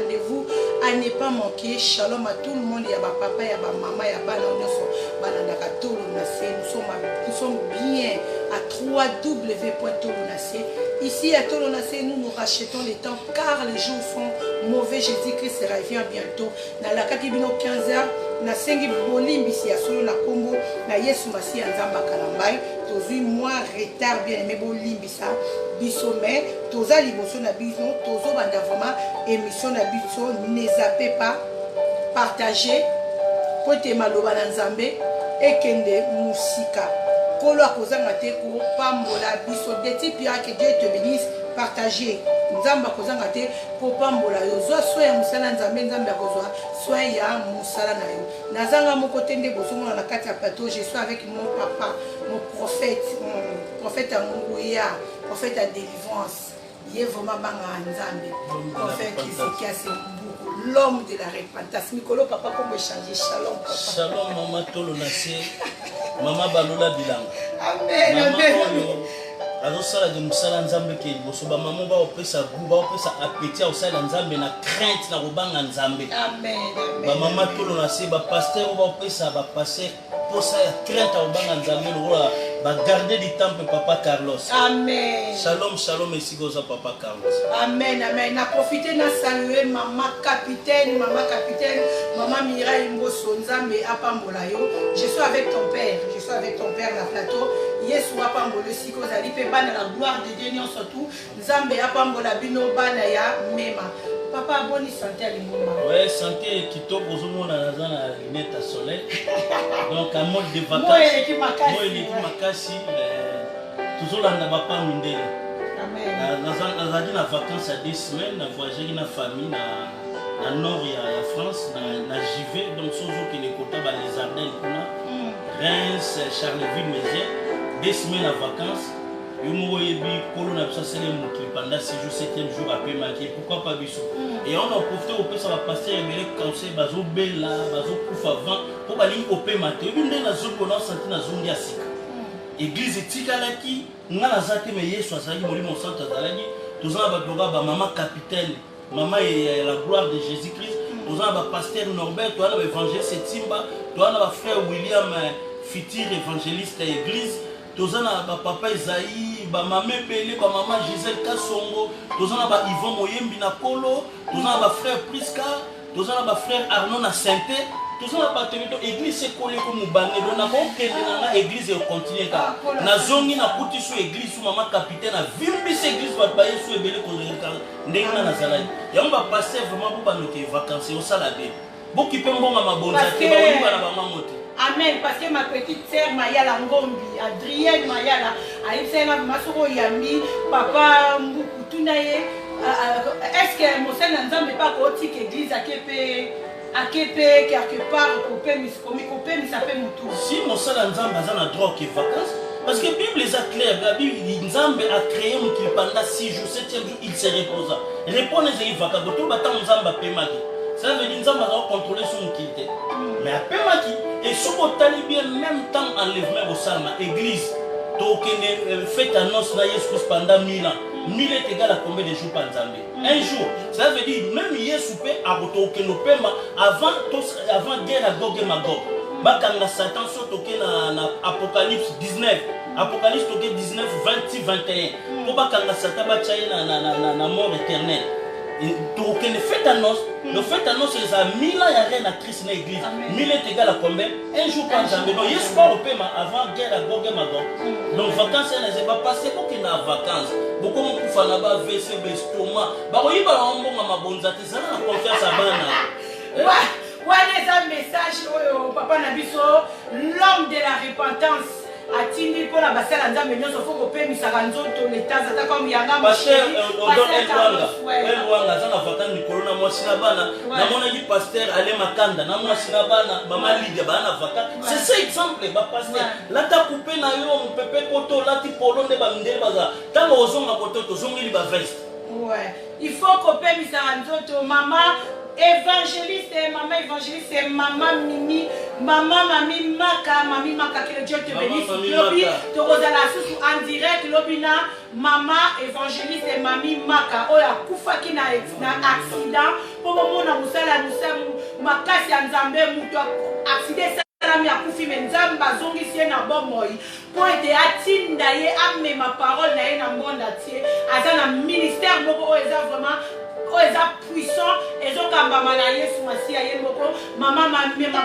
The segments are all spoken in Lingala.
Rendez-vous à ne pas manquer. Shalom à tout le monde. Ya ba papa, ya ba mama, ya bana nyonso balandaka Tolo na se. Nous sommes bien à www.tolonase. Ici à Tolo na se, nous nous rachetons les temps car les jours sont mauvais. Jésus-Christ revient bientôt. Nalakaki bino 15 heures. Nasengi bolimbisi ya solo na kombo na Yesu Masiya Nzambe akalambai. Tozwi mwa retard, bien aimé, bolimbisa biso, mais toza liboso na bino, tozobanda vraiment émission na biso. Ne zappez pas, partagez po ete maloba na Nzambe ekende mosika. Nkolo akozanga te kopambola biso. Deti Pia, que Dieu te bénisse. Partage, Nzambe akozanga te kopambola yo. Zwa soin ya mosala ya Nzambe, Nzambe akozwa soin ya mosala na yo. Nazanga moko te nde bozomona na kati ya plateau. Je suis avec mon papa, mon prophète, mon prophète ya nguya, prophète ya délivrance. Ye vraiment bangaka Nzambe, prophète Ezekias Mbuku, l'homme de la repentance. Mikolo papa kombo échange. Shalom, papa. Shalom, mama Tolo na se, mama balola bilanga. Amen. Mama amen. Oyo azosalaka mosala Nzambe ke liboso, bamama baopesa goût, baopesa appétit ya kosalela Nzambe na crainte, na kobanga Nzambe. Amen, amen. Bamama Tolo na se, bapasteur oyo baopesa bapasteur posa ya crainte ya kobanga Nzambe lokola bagarde du temple, papa Carlos. Amen. Shalom, shalom esika oza, papa Carlos. Amen, amen. Na profité na saluer mama capitaine, mama capitaine, mama Mireille Mboso. Nzambe apambola yo. Je suis avec ton père, je suis avec ton père na plateau. Yesu apambola esika ozali mpe bana la gloire de Dieu nyonso tu. Nzambe apambola bino, bana ya mema. Papa, boni santé ya lingomba? Ouais, santé kitoko. Ozomona naza na lunette ya soleil, donc en mode de Moi vacances. eleki makasi. Moi eleki makasi. Tozolanda bapa mindele. Amen. Nazalaki na vacance ya 2 semaines, na voyageaki na famille na nord ya France, na Givet. Donc so ozokende kota ba les Ardennes kuna, Reims, Charleville Mézières, 2 semaines ya vacance. Yo moko oyebi, Nkolo na biso asali mokili pendant 6 jours, septième jour apemaki. Pourquoi pas biso? Et on a profité kopesa bapasteur ebele conseil. Bazobela, bazokufa vent mpo balingi kopema te. Oyebi ndenge nazoki bona santi, nazongi ya sika. Église etikalaki nga naza te, mais Yesu azalaki, Molimo Santo azalaki. Toza na bato lokola bamama capitaine, mama ya la gloire de Jésus Christ. Toza na bapasteur Norbert, toza na baévangéliste Etimba, toza na bafrère William, futur évangéliste ya église. Toza na bapapa Ezai, bamama ebele, bamama Gisele Kasongo. Toza na baivon Moyembi na Kolo, toza na bafrère Priska, toza na bafrère Arnaud na Sainte, toza na bato ebele. To église ekoli, eko mobange. Donc nakokende na nga, église ekontinue kaka. Nazongi, nakuti so église su mama capitaine avimbisi église, bato baye su ebele koleka ndenge nga nazalaki. Yango bapasteur vraiment, bo bandoki vacance osala be, bokipe mbongo mabonza te, bakoyiba na bango te. Amen. Parce que ma petite sœur Mayala Ngombi, Adrienne Mayala, ayebisaki nga vraiment, soki oyambi papa Mbuku, tuna ye est ce que mosali na Nzambe mpe akotika église, ake mpe quelque part kopemisa mpe motu? Si mosala ya Nzambe aza na droit ke vacances, parce que Bible eza claire. La Bible, Nzambe a créé mokili pendant 6 jours, septième jour il se reposa. Repose ezali vacance. To batango Nzambe apemaki, ça veut dire Nzambe aza kocontrôle so mokili te, mais apemaki. Et soki otali bien, même temps enlèvement ekosalama, église tokende fête ya noce na Yesu Christ pendant 1000 ans. 1000 est égal à combien de jours pa Nzambe? Un jour. Ça veut dire même Yesu mpe akotokende opema avant guerre ya Gog et Magog, bakanga Satan. So toke na Apocalypse 19, Apocalypse toke 19, 20 ti 21, mpo bakanga Satan, batya ye na mort éternelle. Tokokende fête ya noce. Le fête ya noce eza 1000 ans ya règne na Christ na église. 1000 est égal à combien? Un jour pa Nzambe. Donc Yesu pa kopema avant guerre ya Gog et Magog. Donc vacance wana eza bapasteur, bokende na vacance, bokomokufa na ba AVC, baestomac, bakoyiba na mbongo mabonza te. Zala na confiance ya bana. Wana eza message oyo papa na biso, l'homme de la repentance, atindi mpona basala Nzambe nyonso. Fo kopemisaka nzoto letaz ata comme yanga. Pasteur Elwanga aza na vacance mikolo na mwasi na bana. Namonaki pasteur Ale Makanda na mwasi na bana, mama Lydia, baa na vacance. C'est ça exemple. Bapasteur, lata coupe na yo, mopepe koto, olati polo nde bamindele baza. Ntango ozonga koto, tozongeli baveste. Ouais. Il faut kopemisaka nzoto, mama. Évangéliste, maman évangéliste, maman Mimi, maman Mami Maka, Mami Maka, que le Dieu te bénisse. Lobi, tokozala susu en direct, lobi na maman évangéliste Mami Maka, oyo akufaki na, na accident, po bomona mosala mosala makasi ya Nzambe, mutu accident esalami akufi, me Nzambe azongisi ye na bomoi mpo ete atinda ye amema parole na ye na monde entier. Aza na ministère moko oyo eza vraiment oyo eza puissant, ezokambama na Yesu Masiya ye moko. Mama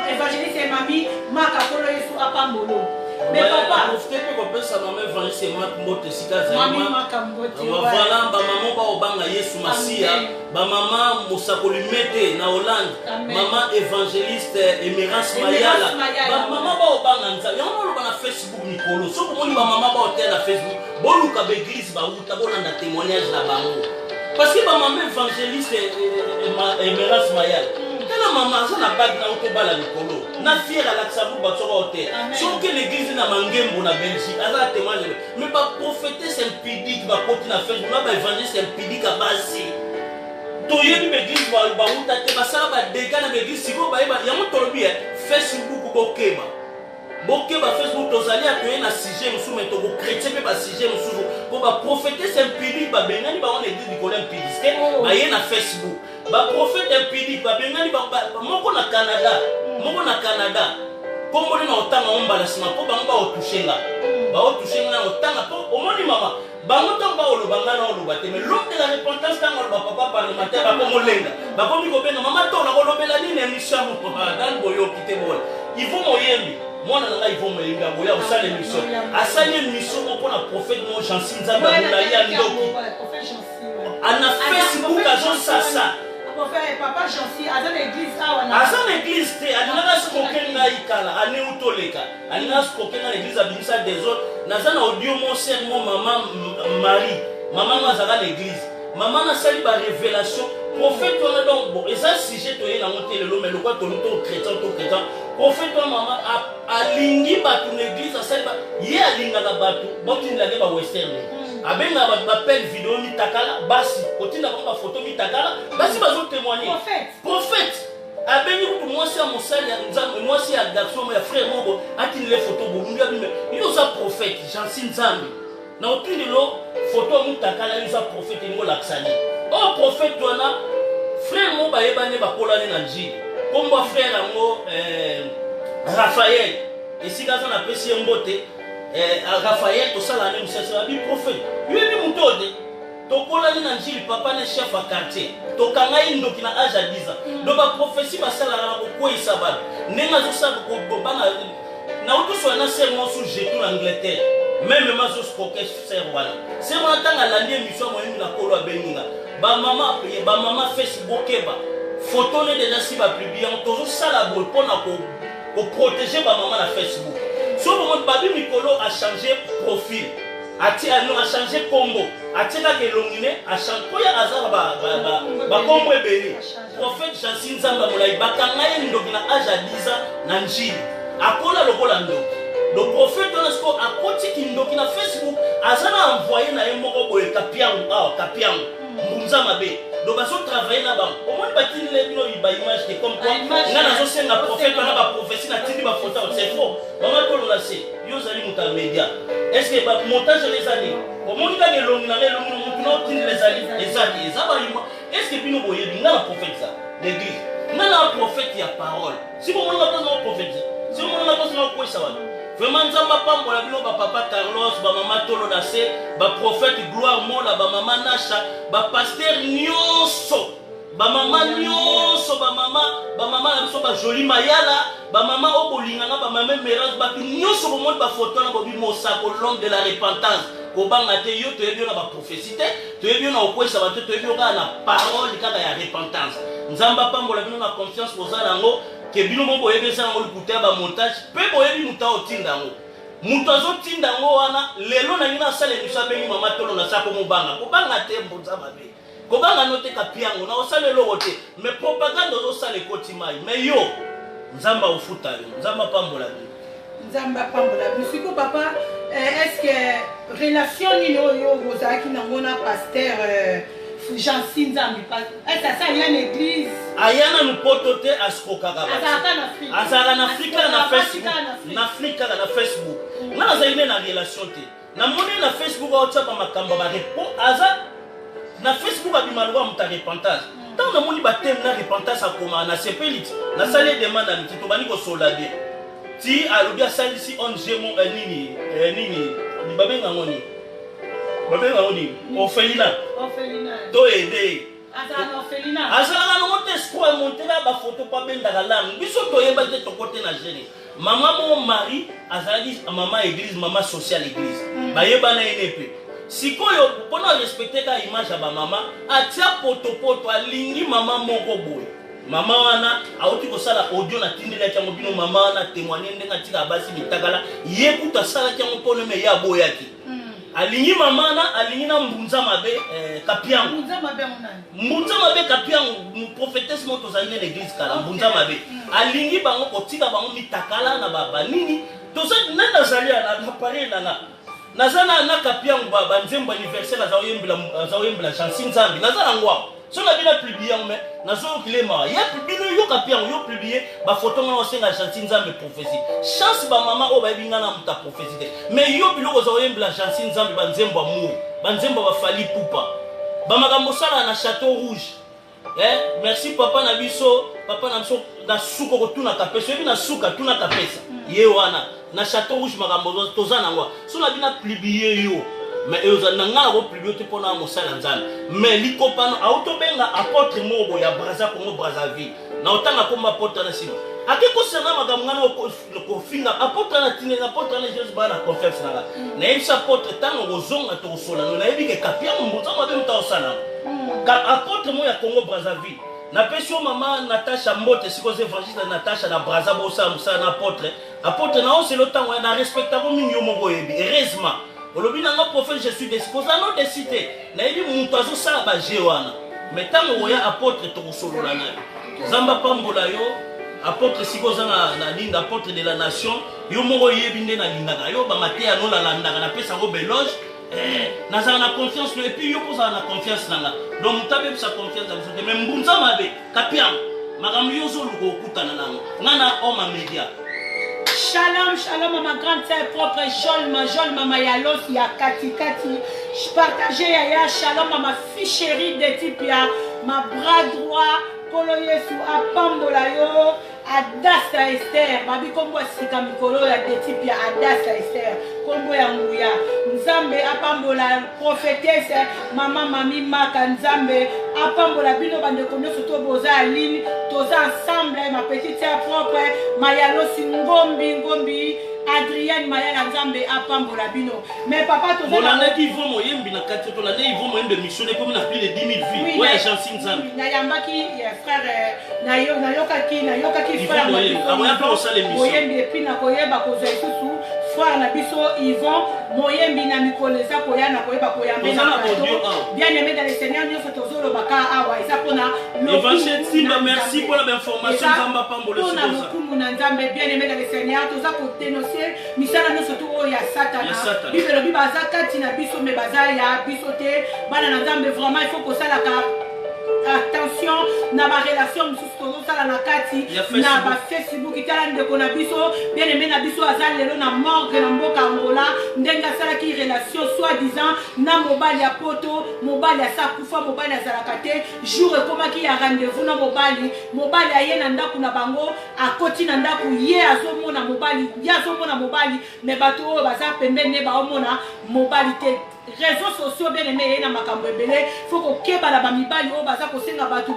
évangéliste Mami Maka, kolo Yesu apambolo. Mais papa, profite mpe kopesa mama évangéliste Mak mbote esika azali. Voilà, bamama baobanga Yesu Masiya, bamama mosakoli mete na Hollande, mama évangéliste Emerance Mayala, bamama baobanga Nzambe. Yango oloba na Facebook mikolo, soki omoni bamama baoteya na Facebook, boluka baeglise bauta, bolanda témoignage na bango, parce que bamama évangéliste Emerance Mayala, tala mama aza na bague na otobala mikolo na fiere, alakisa bu bato soko oteya. Soki l'église na Mangembo na Belgique, aza na témoignage. Mais baprophétesse impudique bakoti na Facebook na baévangéliste impudique ya basi, toyebi baeglise bauta te, basala badega na baeglise. Sikoyo bayeba yango, tolobi Facebook, bokeba, bokeba Facebook. Tozali ya toye na sujet mosusu, mais tokochrétien mpe basujet mosusu, mpo baprophétesse impudique babengani bango na église likolo ya impudicité. Baye na Facebook, baprophète impudique babengani moko na Canada, moko na Canada, kombo nde na otanga ngo mbala nsima, mpo bango baotouche nga, baotouche nga na otanga. Mpo omoni mama, bango ntango baoloba, nga na oloba te. Mais l'homme de la repentance, ntango aloba, papa parlementaire, bakomolenga, bakomi kobenga mama to nakolobela nini émission dani boyoki te. Bona Ivo Moyembi, mwana na ngai Ivo Moyembi, aboya kosala émission, asali émission moko mpona prophète mo Jansi Nzambe amolai ya ndoki ana Facebook azosasa. Papa Jansi aza na église awa? Aza na église te. Alingaka escroquer ngai kala ane utoleka, alingaka escroquer ngai na église, abimisa désordre. Naza na audio mo ser mo mama Marie, mama ngo azalaka na église, mama nasali barévélation prophète wana. Donc bon, eza sujet toye nango te lelo, mais lokwa toli to chrétien, to chrétien, prophète wana mama alingi bato na église, asali ye alingaka bato botindela nde bawestern, abengaka bato bapele video mitakala, basi kotinda bango bafoto mitakala, basi bazotémoigne. Prophète abengi kutu mwasi ya mosali ya Nzambe, mwasi ya garçon ya frère moko, atindele foto bolungi abime. Yo oza prophète Jansi Nzambe, na otindelo foto ya mutakala, yo oza prophète, elingi olakisa nini? Oyo prophète wana, frère moko bayebani, bakolani na njili, kombo ya frère yango Raphaël, esika aza napesi ye mbote. Raphaël, tosala ne mosasi abi prophète, yoyebi moto oyo te, tokolani na njili, papa ne chef ya quartier, tokanga ye ndoki na age ya 10 ans. Donc baprophétie basalaka na kokweyisa bato ndenge azosala bana. Nauti na ser mosu jetu na Angleterre, même mazoescroquer ser wana. Ser wana ntango alandi émission moyembi na kolo, abengi nga. Bamama, bamama Facebook, keba, photo ne déjà si bapublie yango. Tozosala boye mpona koprotéger bamama na Facebook. So bomoni babi mikolo achange profil, atie achange kombo, atie kaka elongi ne koya, aza na bakombo ebele. Prophète Jansi Nzambe molai, bakanga ye ndoki na age ya 10 ans na njili, akola lokola ndoki. Le prophète wana sikoyo akoti kindoki na Facebook, aza na envoyé na ye moko boye, Kapiangu awa, Kapiangu mbunza mabe. Donc bazotravaille na bango. Omoni batindile bino baimage te, comme quoi nga nazosenga prophète wana baprophétie, natindi bafoto. C'est faux, mama tolola se. Yo ozali moto ya média, est ce que montage wana eza nini? Omoni kaka elongi na nga, elongi na motu na otindela ezali, eza te, eza baima. Est ce que bino boyebi nga na prophète za l'église? Nga na prophète ya parole. Si bomoni nga place na prophétise, si bomoni nga place na okwesa wana, vraiment Nzambe apambola bino, bapapa Carlos, bamama Tolo na se, baprophète Gloire Mola, bamama Nasha, bapasteur nyonso, bamama nyonso, bamama, bamama na biso, bajoli Mayala, bamama oyo bolinganga, bamama Emerance, bato nyonso bomoni bafoto wana, bobi mosako l'homme de la repentance, kobanga te. Yo toyebi yo na baprophétie te, toyebi yo na kokwesa bato, toyebi yo kaka na parole kaka ya repentance. Nzambe apambola bino na confiance boza na yango, ke bino mo boyebi eza yango likuta ya bamontage, mpe boyebi moto aotinda yango, moto azotinda yango wana. Lelo nangi nasala émission, abengi mama Tolo na sako, mobanga kobanga te, mbonza mabe, kobanga no te, Kapiango na osala eloko te. Mais propagande ozosala ekoti mai, mais yo Nzambe akofuta yo. Nzambe apambola bino. Nzambe apambola bino. Siko papa, est ce que relation nini oyo ozalaki nango na pasteur? Jansi Nzambi ese asali ya na église. Aya nanu poto te, askokaka azalaka na Afrika na Facebook, na Afrika kaka na Facebook. Nga nazali ne na relation te, namoni na Facebook aotia bamakambo barepo, aza na Facebook abima lokola moto ya repentage. Ntango namoni bateme na repentance akomaka na sepeli ti nasali ye demande ya miti, tobandi kosola bien ti alobi asalisi ong mo nini nini babengango nini, babengango nini, orphelinat to aide ye. Azalaka nango te, escroc, amontela bafoto mpo abendaka langue. Biso toyeba te, tokote na gene. Mama moko Marie azalaki mama église, mama sociale église, bayebana ye ne mpe sikoyo mpona respecte ka image ya bamama, atia potopoto, alingi mama moko boye. Mama wana auti kosala audio, natindelaki yango bino. Mama wana témoigne ndenge atikaka basi mitakala, ye kutu asalaki yango mpona me ye aboyaki. Alingi mama wana, alingi na mbunza mabe Kapiango. Mbunza mabe Kapiango, prophétesse moko tozali ne na église kala. Mbunza mabe alingi bango kotika bango mitakala na banini. Toza nde nazali na pareil nanga, naza na Kapiango, banzembo anniversaire aza oyembela Jansi Nzambe, naza nango awa. So na bino publie yango, mais nazoyokile mawa ye bino. Yo Kapiango, yo publie bafoto ngana osenga Jansi Nzambe prophétie. Chance bamama oyo bayebi nga na moto ya prophétie te, mais yo biloko oza oyembela Jansi Nzambe, banzembo ya mour, banzembo ya bafali pupa, bamakambo osalaka na Château Rouge. Merci papa na biso, papa na biso na suka kotuna Kapesa, oyebi na suka tuna Kapesa ye wana na Château Rouge, makambo toza nango. So na bino publie yo, mais eza na ngai nakopublie te mpona mosala ya Nzambe. Mais likopano autobenga apôtre moko boye ya Braza, Congo Brazzaville, na otanga komba apôtre na nsima ake kosanga makambo ngai kofinga apôtre na tineli apôtre na Jesus baa na confiance na ngai. Nayebisa apôtre ntango kozonga tokosolano, nayebi ke Kapiango mbonza mabe moto aosala apôtre moko ya Congo Brazzaville. Napesi yo mama Natasha mbote, sikoyo oza évangéliste Natasha na Braza, bosala mosala na apôtre. Apôtre na oselo ntango ya na respectako mingi, yo moko oyebi. Heureusement olobi nanga prophète, je suis déçu, kozala no déçu te, nayebi moto azosala baje wana, mais ntango oya apôtre tokosolola na yo. Nzambe apambola yo apôtre, sikoyo oza na linda apôtre de la nation, yo moko oyebi nde nalingaka yo, bamateya no nalandaka, napesako beloge, nazala na confiance no, et puis yo mpo ozala na confiance na nga. Donc moto abebisa confiance na biso te, mais mbunza mabe Kapiango, makambo yo ozoluka okutana nango, nga na homme ya média. Shalom, shalom, ma grande sœur propre, Jolma, Jolma, Mayalos, ya Kati Kati. Je partage Yaya, shalom, ma fille chérie de Tipia, ma bras droit, Kolo Yesu, apambola yo, Adassa Esther, babi kombo ya sika mikolo ya Detipia, Adassa Esther, kombo ya nguya. Nzambe apambola prophétesse, mama Mami Maka, Nzambe apambola bino bandeko nyonso to boza ya ligne, toza ensemble, ma petite sœur propre, Mayalosi Ngombi, Ngombi, Adrienne Mayala, Nzambe apambola bino. Mais papa toza Bolandaki Yvon Moyembi na kati, tolanda Yvon Moyembi, émission ekomi na plus de 10 000 vues. Oyo ya Jansi Nzambe. Nayambaki frère, nayokaki frère Moyembi. Et puis nakoyeba kozwa lisusu frère na biso Yvon Moyembi na mikolo eza koya, nakoyeba koyambe. Bien aimé dans le Seigneur, nyonso tozolobaka awa eza mpona lokumu na Nzambe. Bien aimé dans le Seigneur, toza kodénoncer misala nyonso to oyo ya Satana. Bible elobi baza kati na biso mais baza ya biso te. Bana na Nzambe, vraiment il faut kosalaka attention na barelation mosusu tozosala na kati na bafacebook. Tala ndeko na biso bien aimé na biso aza lelo na morgue na mboka Angola, ndenge asalaki relation soi disant na mobali ya poto, mobali asa akufa, mobali azalaka te. Jour ekomaki ya rendez-vous na mobali, mobali aye na ndako na bango, akoti na ndako, ye azomona mobali, ye azomona mobali, mais bato oyo baza pembeni ne baomona mobali te. Réseaux sociaux, bien aimé, eye na makambo ebele. Faut kokeba na bamibali oyo baza kosenga bato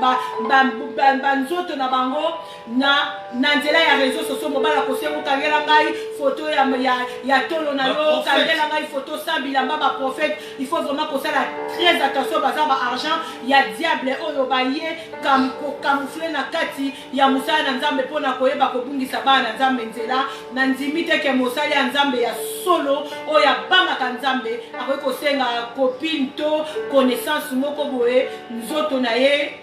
banzoto na bango na nzela ya réseaux sociaux. Mobali akosenga okangela ngai foto ya tolo na yo, okangela ngai foto sans bilamba, baprophète. Il faut vraiment kosala très attention, baza baargent ya diable oyo baye kocamoufler na kati ya mosala na Nzambe mpona koyeba kobungisa bana na Nzambe nzela. Na ndimi te ke mosali ya Nzambe ya solo oyo abangaka Nzambe akoki kosenga copine to connaissance moko boye nzoto na ye,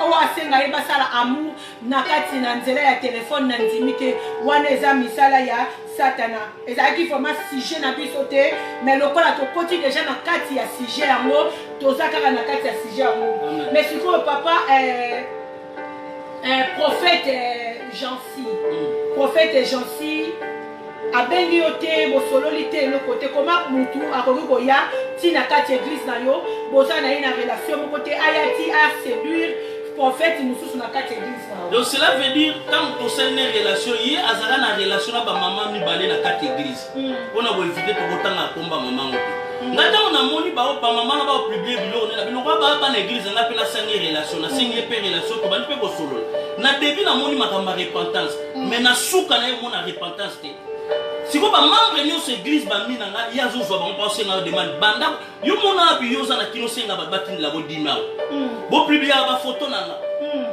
oyo asenga ye basala amour na kati na nzela ya telefone. Na ndimi te, wana eza misala ya Satana. Ezalaki vraiment sujet na biso te, mais lokola tokoti déjà na kati ya sujet yango. Toza kaka na kati ya sujet yango. Mais sikoyo papa prophète Jancy, prophète Jancy abengi yo te, bosololi te, eloko te. Koma mutu akoki koya ti na kati ya église na yo, boza na ye na relation moko te, aya ti aséduire prophète mosusu na kati ya église na yo? Donc cela veut dire, ntango tosali na relation, ye azala na relation na bamama mibale na kati église. Mpona koéviter, tokotanga komba mama ngo te. Nga ntango namoni bao bamama na baopublier biloko nde na biloko baa bana église, nga mpe nasangi relation, nasengi ye mpe relation, tobandi mpe kosolola. Na début namoni makambo ya repentance, mais na suka na ye omona repentance te. Sikoyo bamembre nyonso église bami na nga, ye azozwa bango mpo asenga yo demande. Banda yo mona wapi yo oza na kino osenga bato batindela bodimi awa, bopubliaka bafoto na nga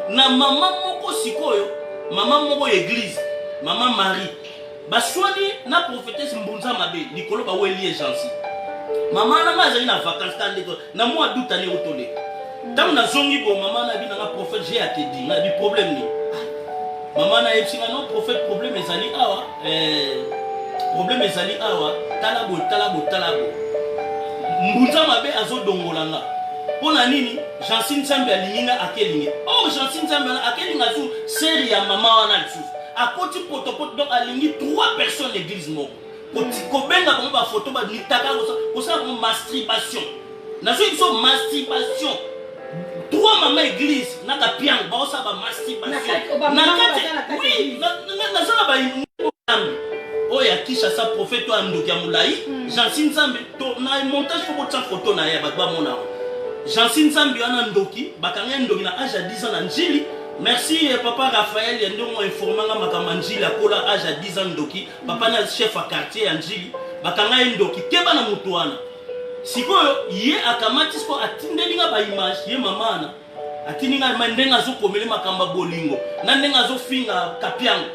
na mama moko. Sikoyo mama moko ya église, mama Marie, baswani na prophétesse Mbunza mabe likolo, baweli ye Jansi. Mama na nga azali na vacance ta ndeko na mwa dutani otoleka. Ntango nazongi bo, mama na bi nanga: "Prophète, j'ai à te dire." Nga bi: "Problème nini?" Mama nayebisi nga: "Non prophète, problème ezali awa, problème ezali awa, tala boye, tala boye, tala boye. Mbunza mabe azodongola nga. Mpo na nini? Jansi Nzambe alingi nga, akelingi. Or Jansi Nzambe wana akelinga su sœur ya mama wana lisusu, akoti potopoto. Donc alingi trois personnes église moko, kobenga bango bafoto, bamitaka, kosala bango masturbation. Nazoyi biso masturbation, trois mama église na kapiango baosala bamasturbation." Oui, naza na banzambe oyo ya Kinshasa, prophète oyo ya ndoki ya molai, Jansi Nzambe. Na montage fo botia foto na ye, bato bamona yango. Jansi Nzambe wana ndoki, bakanga ye ndoki na âge ya 10 ans na Njili. Merci papa Raphaël ya ndongo informant nga makambo ya Njili. Akola âge ya 10 ans ndoki, papa na chef ya quartier ya Njili, bakanga ye ndoki. Keba na motu wana. Sikoyo ye akamati, sikoyo atindeli nga baimage. Ye mama wana atindi nga ma ndenge azokomele makambo ya bolingo na ndenge azofinga Kapiango,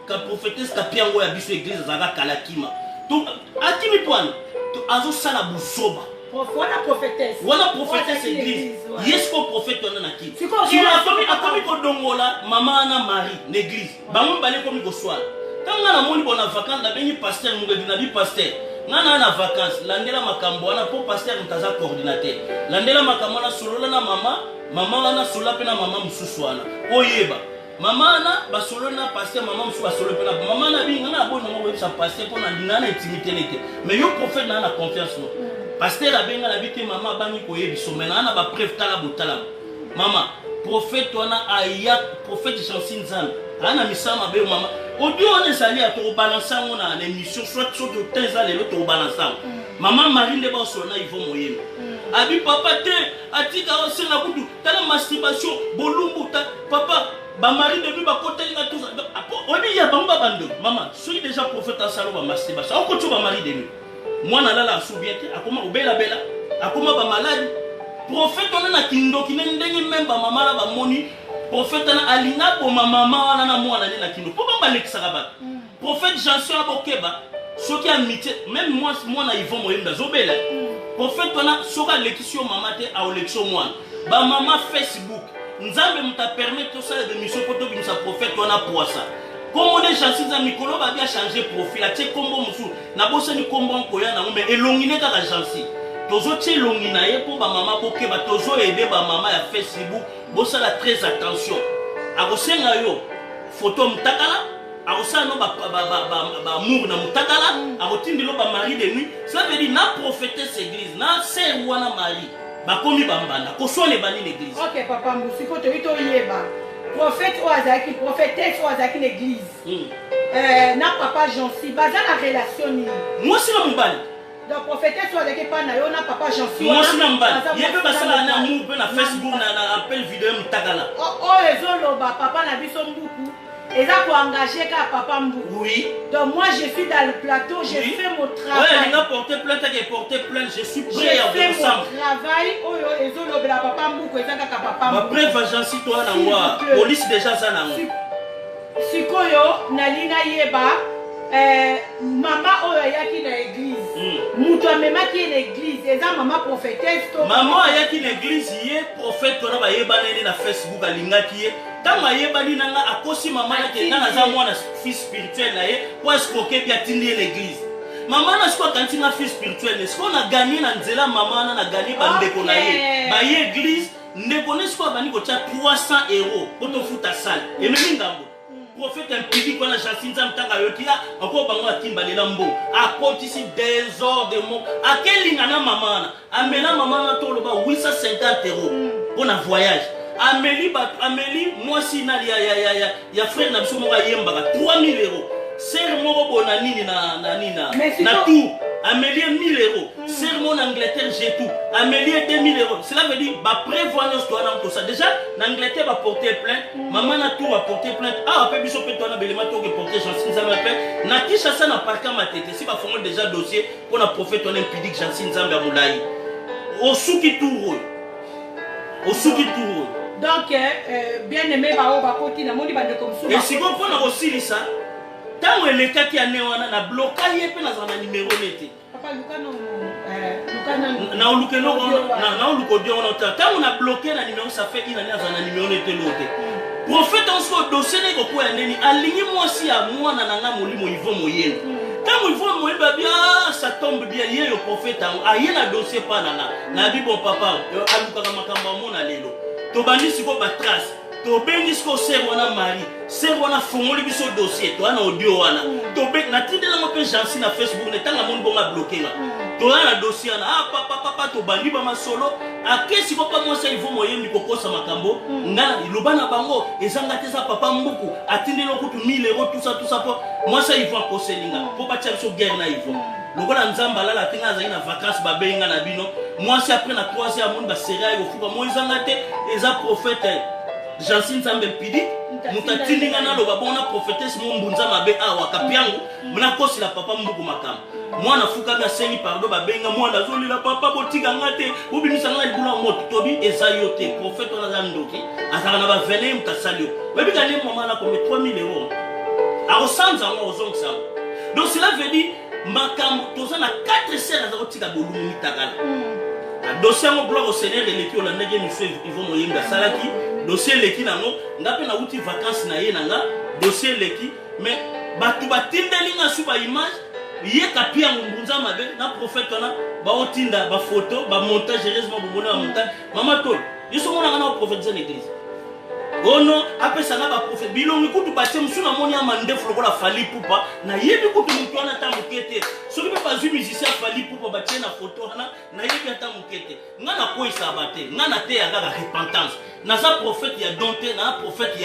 ka prophétesse Kapiango ya biso église. Azalaka kala kima to akimi pwana to azosala buzoba. Wana prophétesse. Wana prophétesse église. Ye sikoyo prophète wana na kini akomi, akomi kodongola mama wana Marie na église. Bango mibale ekomi koswala. Ntango nga namoni bona vacance, nabengi pasteur Mokedi, nabi: "Pasteur, nga naa na vacance, landela makambo wana." Mpo pasteur moto aza coordinateur. "Landela makambo wana, solola na mama, mama wana, solola mpe na mama mosusu wana." Oyeba mama wana basololi na pasteur, mama mosusu basololi mpe na mama na bi. Nga na aboni nango koyebisa pasteur mpo na na intimité ne te, mais yo prophète naa na confiance no. Pasteur abenga na bi te, mama abangi koyebiso, mais naa na bapreuve. Tala botala mama prophète wana aya, prophète Jansi Nzambe aya na misala mabe. Mama audio wana ezali ya tokobalanse yango na émission, soit soki te eza lelo, tokobalanse yango. Mama Marie nde baosolo na Ivo Moyembe, abi papa te, atika osenga kutu, tala masturbation, bolumbu ta papa, bamari de nuit bakoteli nga tusa. Oyebi ya bango babandeko. Mama, soki déjà prophète asala bamasturbation, akoti bamari de nuit, mwana alala asu bien te, akoma kobelabela, akoma bamaladi. Prophète wana na kindoki ne ndenge meme bamama na bamoni prophète wana alinga boma mama wana na mwana ne na kindoki, mpo bango balekisaka bato. Prophète Janson abokeba, soki amitié même mwana Ivon Moyembe azobela. Prophète wana soki alekisi yo mama te, aolekisi yo mwana. Bamama Facebook, Nzambe moto apermettre tosala démission mpo tobimisa prophète wana poasa. Kombo nde Jansi Nzambe. Mikolo babi achange profil, atie kombo mosusu, nabosani kombo nkoya nango, mais elongi nde kaka Jansi. Tozotia elongi na ye mpo bamama bokeba. Tozoaider bamama ya Facebook, bosala très attention. Akosenga yo foto mutakala, akosala no bamour na mutakala, akotindela bamari de nuit. Ça veut dire na prophétesse église na sœur wana Marie bakomi bambanda koswana, ebandi na église. Ok papa Mbu, sikoyo toyi toyeba prophète oyo azalaki, prophétesse oyo azalaki na église na papa Jansi, baza na relation nini? Mwasi na mobali. Donc prophétesse oyo azalaki epai na yo na papa Jansi? Mwasi na mobali. Ye mpe basalaka na amour mpe na Facebook, na appel vidéo mutakala. Oyo ezoloba papa na biso Mbuku eza koengage kaka papa Mbuku. Oui. Donc moi, je suis dans le plateau, je fais mon travail. Ouais, alinga porter plainte, ake porter plainte, je suis prêt à vous. Mon travail oyo ezolobela papa Mbuku eza kaka papa Mbuku. Bapreuve agence to wana ngwa police déjà aza nango. Sikoyo nalingi nayeba mama oyo ayaki na église, moto amemaki ye na église eza mama prophétesse to? Mama ayaki na église, ye prophète wana bayebana ye na Facebook, alingaki ye. Ntango ayebani na nga, akosi mama nake nga naza mwana fils spirituel na ye po escroquer, bi atindi ye na église. Mama wana sikoyo akanisi nga fille spirituel ne. Sikoyo na gagner na nzela mama wana, na gagner bandeko na ye baye église. Ndeko ne sikoyo abandi kotia 300 euros po tofuta salle. Ememi ngambo. Prophète impudique wana Jansi Nzambe, ntango ayoki akoyo bango akimba lela mbongo, akotisi désordre moko, akelinga na mama wana, amela mama wana toloba 850 euros mpo na voyage. Ameli bato, ameli mwasi na ya frère na biso moko ayembaka 3000 euros, sœur moko boye na nini na nini na tour, ameli ye 1000 euros, sœur moko na Angleterre jetou, ameli ye 2000 euros. Cela veut dire baprévoir nyonso to wana kosa déjà na Angleterre, baporte plainte mama na tour, aporte plainte awa mpe biso mpe towana belema toke porte Jansi Nzambe mpe na Kinshasa na parka Matete si bafongoli déjà dossier mpo na prophète wana impudique Jansi Nzambe ya molai. Osuki tour oyo, osuki tour oyo. Donc bien aimé, bao bakoti, namoni bandeko mosusu. Esiko mpona kosilisa, ntango elekaki ane wana, na bloka ye mpe nazala na nimero ne te. Papa, luka nanu, luka nanu. Naoluka eloko, naoluka audio wana ota. Ntango na bloqué na numéro, ça fait une année azala na numéro ne te, loo te. Prophète yango sikoyo, dossier ne ekokwea ndeni alingi mwasi ya mwana na nga molimo Ivo Moyembi. Ntango Ivo Moyembi abi: "Ah, ça tombe bien." Ye yo prophète yango aye na dossier pa na nga, nabi: "Bon papa, alukaka makambo amona lelo." Tobandi sikoyo batrace, tobengi sikoyo sœur wana Marie. Sœur wana afongoli biso dossier, toya na audio wana, natindelango mpe Jansi na Facebook. Ne ntango amoni bongo, abloquer nga. Toya na dossier wana, ah papa, papa, tobandi bamasolo. Akesi ko pa mwasi Ivo Moyembi kokosa makambo. Nga loba na bango ezanga te, eza papa Mbuku atindeli kutu 1000 euros, tout ça, tout ça, mpo mwasi Ivo akoseli nga mpo batia biso guerre na Ivo. Lokola Nzambe alala te, nga azali na vacance, babengi nga na bino mwasi. Après na 3 heures, amoni baserie aye kofuka mo, ezanga te, eza prophète Jansi Nzambe mpidi moto atindi nga naloba bongo na prophétesse mo mbunza mabe awa kapiangu, nakosela papa Mbuku makambo. Mwana afukami, asengi pardon, babenga mwana, azolela: "Papa, botika nga te, bobimisa nga na libula ya moto." Tobi eza yo te, prophète wana aza ndoki, azalaka na bavene, ye moto asali yo. Oyebika nde mama nakombe 3000 euros, akosanza yango, akozongisa yango. Donc cela veut dire makambo toza na 4 sœurs, aza kotika bolumu mitakala na dossier yango. Gloire au Seigneur, eleki. Olandaki émission Ivo Moyembi asalaki, dossier eleki nango. Nga mpe nauti vacance na ye na nga, dossier eleki. Mais bato batindeli nga su baimage ye kapiango mbunza mabe na prophète wana, baotinda bafoto, bamontage. Heureusement bomoni bamontage. Mama tolo yo so omonaka na baprofétise na église ono apesanga baprophète bilongi kutu batie mosu. Namoni ya mandefu lokola Fally Ipupa, nayebi kutu motu wana ata moke te. Soki mpe bazwi musicien Fally Ipupa batie na foto wana, nayebi ata moke te. Nga nakweyisaka ba te, nga nateya kaka repentance. Naza prophète ya don te, naza prophète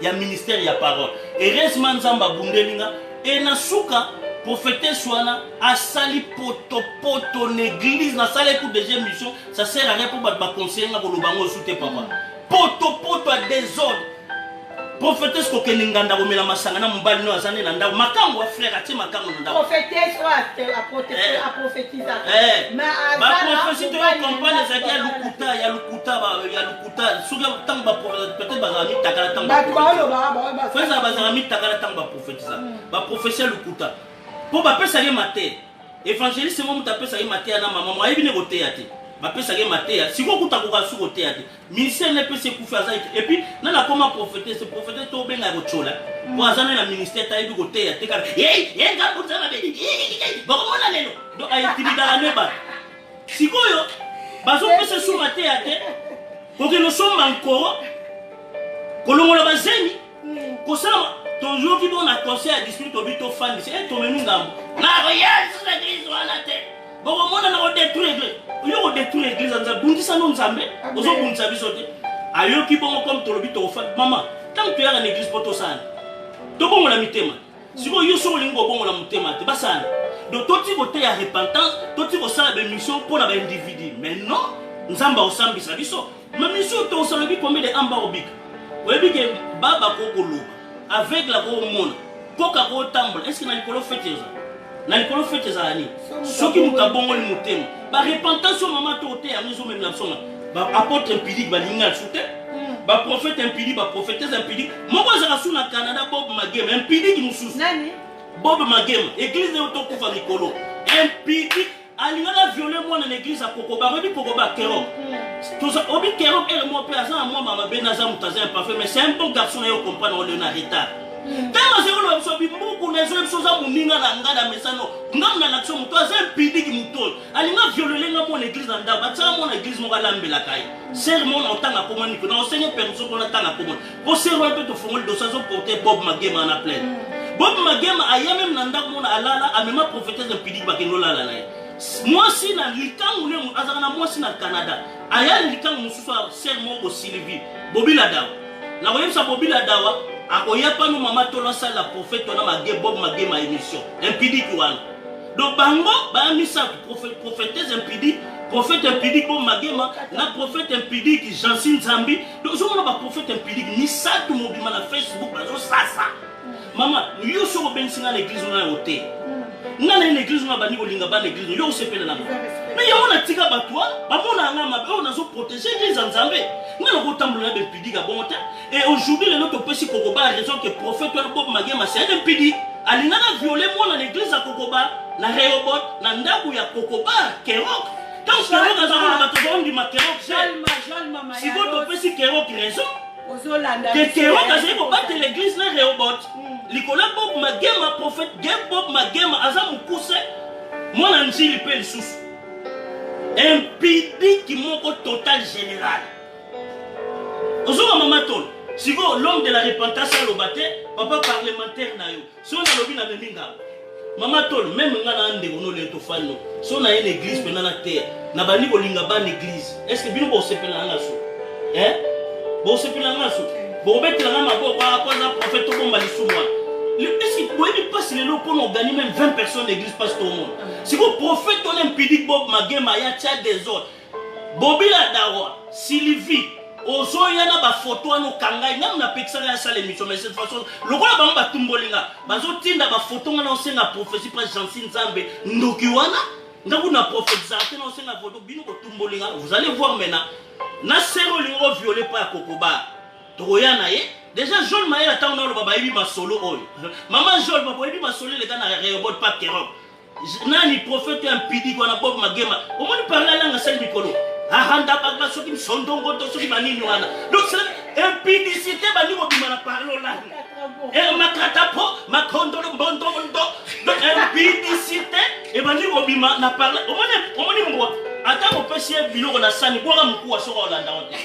ya ministère ya parole. Heureusement Nzambe abundeli nga e na suka prophétesse wana asali potopoto na église. Nasala écoute déjà émission, ça sert à rien mpo bato baconseille nga koloba yango osu te. Papa, potopoto ya désordre. Prophétesse kokende nganda komela masanga na mobali no aza nde na ndako, makambo ya frère atie makambo na ndako. Prophétesse oyo aprophétisaka. Baprophétie toyo comprendre ezalaki ya lokuta, ya lokuta, ya lokuta. Soki ntango baprophète peut-être bazala mitakala, ntango bato baoloba. Faut ezala bazala mitakala ntango baprophétisa, baprophétie ya lokuta, mpo bapesaki ye mateya. Évangéliste mo moto apesaki mateya na mama mo ayebi nde koteya te, bapesaki ye mateya. Sikoyo kuta koka su koteya te, ministère na epesi ekufi. Aza et puis nani akoma prophétesse, prophète to obenga ya kotyola, po aza nde na ministère te, ayebi koteya te, kaka ye ngambo Nzambe bakomona lelo. Donc aintimidaka nde bato. Sikoyo bazopesa su mateya te, kokende osomba nkoro, kolongola bazemi, kosala. Toyoki bo na conseil ya district, tobi tofandisa e tomemi ngambo nakoya lisusu église wana te, bokomona na kodétruire église. Oyo kodétruire église ya Nzambe, bundisa no Nzambe, ozobundisa biso te. Ayoki bongo, comme tolobi tokofa mama, ntango toyaka na église mpo tosala, tobongola mitema. Sikoyo yo soki olingi kobongola motema te, basala. Donc toti koteya repentance, toti kosala baémission mpo na baindividu. Mais non, Nzambe akosambisa biso. Ma mission tosala, oyebi combien de amba obika? Oyebi ke baba kokoloba, aveugle akomona, koka kotambola. Est ce que na likolo fête eza? Na likolo fête ezala nini? Soki moto abongoli motema, barepentance oyo mama to oteya yango ezomemela biso nga baapôtre impudique balingi nga lisu te, baprophète impudique, baprophétesse impudique. Moko azalaka su na Canada, Bob Magema, impudique mosusu. Nani? Bob Magema, église nayo tokufa mikolo. Impudique, alingaka viole mwana na église ya Kokoba. Oyebi Kokoba Kerob? Obi Kerob ere moko mpe aza na mwa mamabe, naza moto aza imparfait, mais c'est un bon garçon. Na yo comprendre oleo na retard. Ntango azali koloba biso bimbuku na ezoye biso oza moninga na ngai na mesano ngai na lakisa moto aza impidiki moto oyo alinga violele nga mwana eglise na ndako atiaka mwana eglise moko alambelaka ye sere moko na otanga komona niko na osenge permission mpona tanga komona mpo sere wana mpe tofongoli dosi azoporte Bob Magema na plainte. Bob Magema aya meme na ndako mona alala, amema prophétesse impidiki, bakende olala na ye mwasi na likangu ne azalaka na mwasi na Canada, aya na likangu mosusu ya sere moko bosilivi Bobila Dawa. Nakoyebisa Bobila Dawa akoya pano mama tolo asalela prophète wana mage Bob Magema émission impidiki wana. Donc bango baya misato, prophétesse impudique, prophète impudique Bob Magema na prophète impudique Jansi Nzambi. Donc ozomona baprophète impudique misato mobima na Facebook bazosasa. Mama, yo soki obengisi ngai na église wana yo te, ngai naye na église wana, bandi kolinga bana église, yo osepela nanga. Mais yango natika bato wana bamona yanga mabe oyo nazoprotege église ya Nzambe. Ngai nakotambola na baimpudique ya bongo te. Et aujourd'hui lelo topesi Kokoba raison que prophète wana Bob Magema, c'est un impudique, alingaka viole mwana na église ya Kokoba na Rehoboth, na ndako ya Kokoba Kerok. Ntango Kerok aza koloba, tozondima Kerok te. Sikoyo topesi Kerok raison ozolanda ke Kerok azali kobatela église na Rehoboth likolo ya Bob Magema. Prophète ge Bob Magema aza mokuse, mwana nzili mpe lisusu impidiki moko total général. Ozonga mama tolo. Sikoyo l'homme de la repentance aloba te, papa parlementaire na yo so nalobi namemi ngambo. Mama tolo, meme nga na ndeko no lelo tofandi no so na ye na église mpena na terre na bandi kolinga bana église, est ce que bino bosepela na nga so, hein? Bosepela na nga so, bokobetela nga maboko po aza prophète, tobomba lisumu wana. Est ce que boyebi mpasi lelo mpona ogani même 20 personnes na église, mpasi tomona? Sikoyo prophète wana impudique Bob Magema ya tia désordre. Bobila Dawa, Sylvie, ozoya na bafoto wana okangai ngai napekisaka ya sala émission. Mais cette façon lokola bango batumboli nga, bazotinda bafoto, nga na osenga prophétie mpa Jansi Nzambe ndoki wana, nga kuna prophétisaka te na osenga foto. Bino botumboli nga, vous allez voir maintenant. Na sere olingi oviole mpa ya Kokoba, tokoya na ye déjà. Jol Mayela, ntango naoloba bayebi masolo oyo. Mama Jol, boyebi masolo eleka na Rehoboth pa Kerok nani, prophète ya mpidiki wana Bob Magema. Omoni parla langue asali mikolo ahanda baba soki msondongoto soki banini wana. Donc c'est impudicité, bandi kobima na parlo langue makatapo makondolo mbondondo. Donc impudicité ebandi kobima na parle. Omoni, omoni mbwa ata kopesi ye biloko na sani, bwaka mokuwa soki olanda ngo te.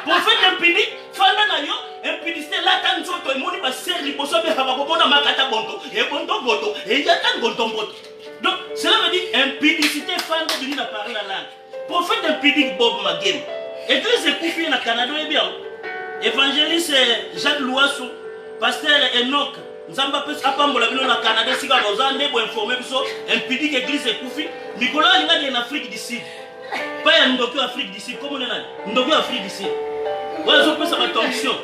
Prophète impudique, fanda na yo impudicité, lata nzoto. Emoni basere liboso abeka bakomona makata bonto ebontongoto eyata ngontongoto. Donc cela veut dire impudicité fanda ebimi na parle la langue. Prophète impudique Bob Magema, église ekufi ye na Canada, oyebi yango. Évangéliste Jacques Louasu, pasteur Enoch, Nzambe apambola bino na Canada esika boza nde boinforme biso. Impudique, église ekufi. Mikolo alingaki na Afrique du Sud pa ya ndoki oyo Afrique du Sud, komona nani, ndoki oyo Afrique du Sud oyo azopesa batension,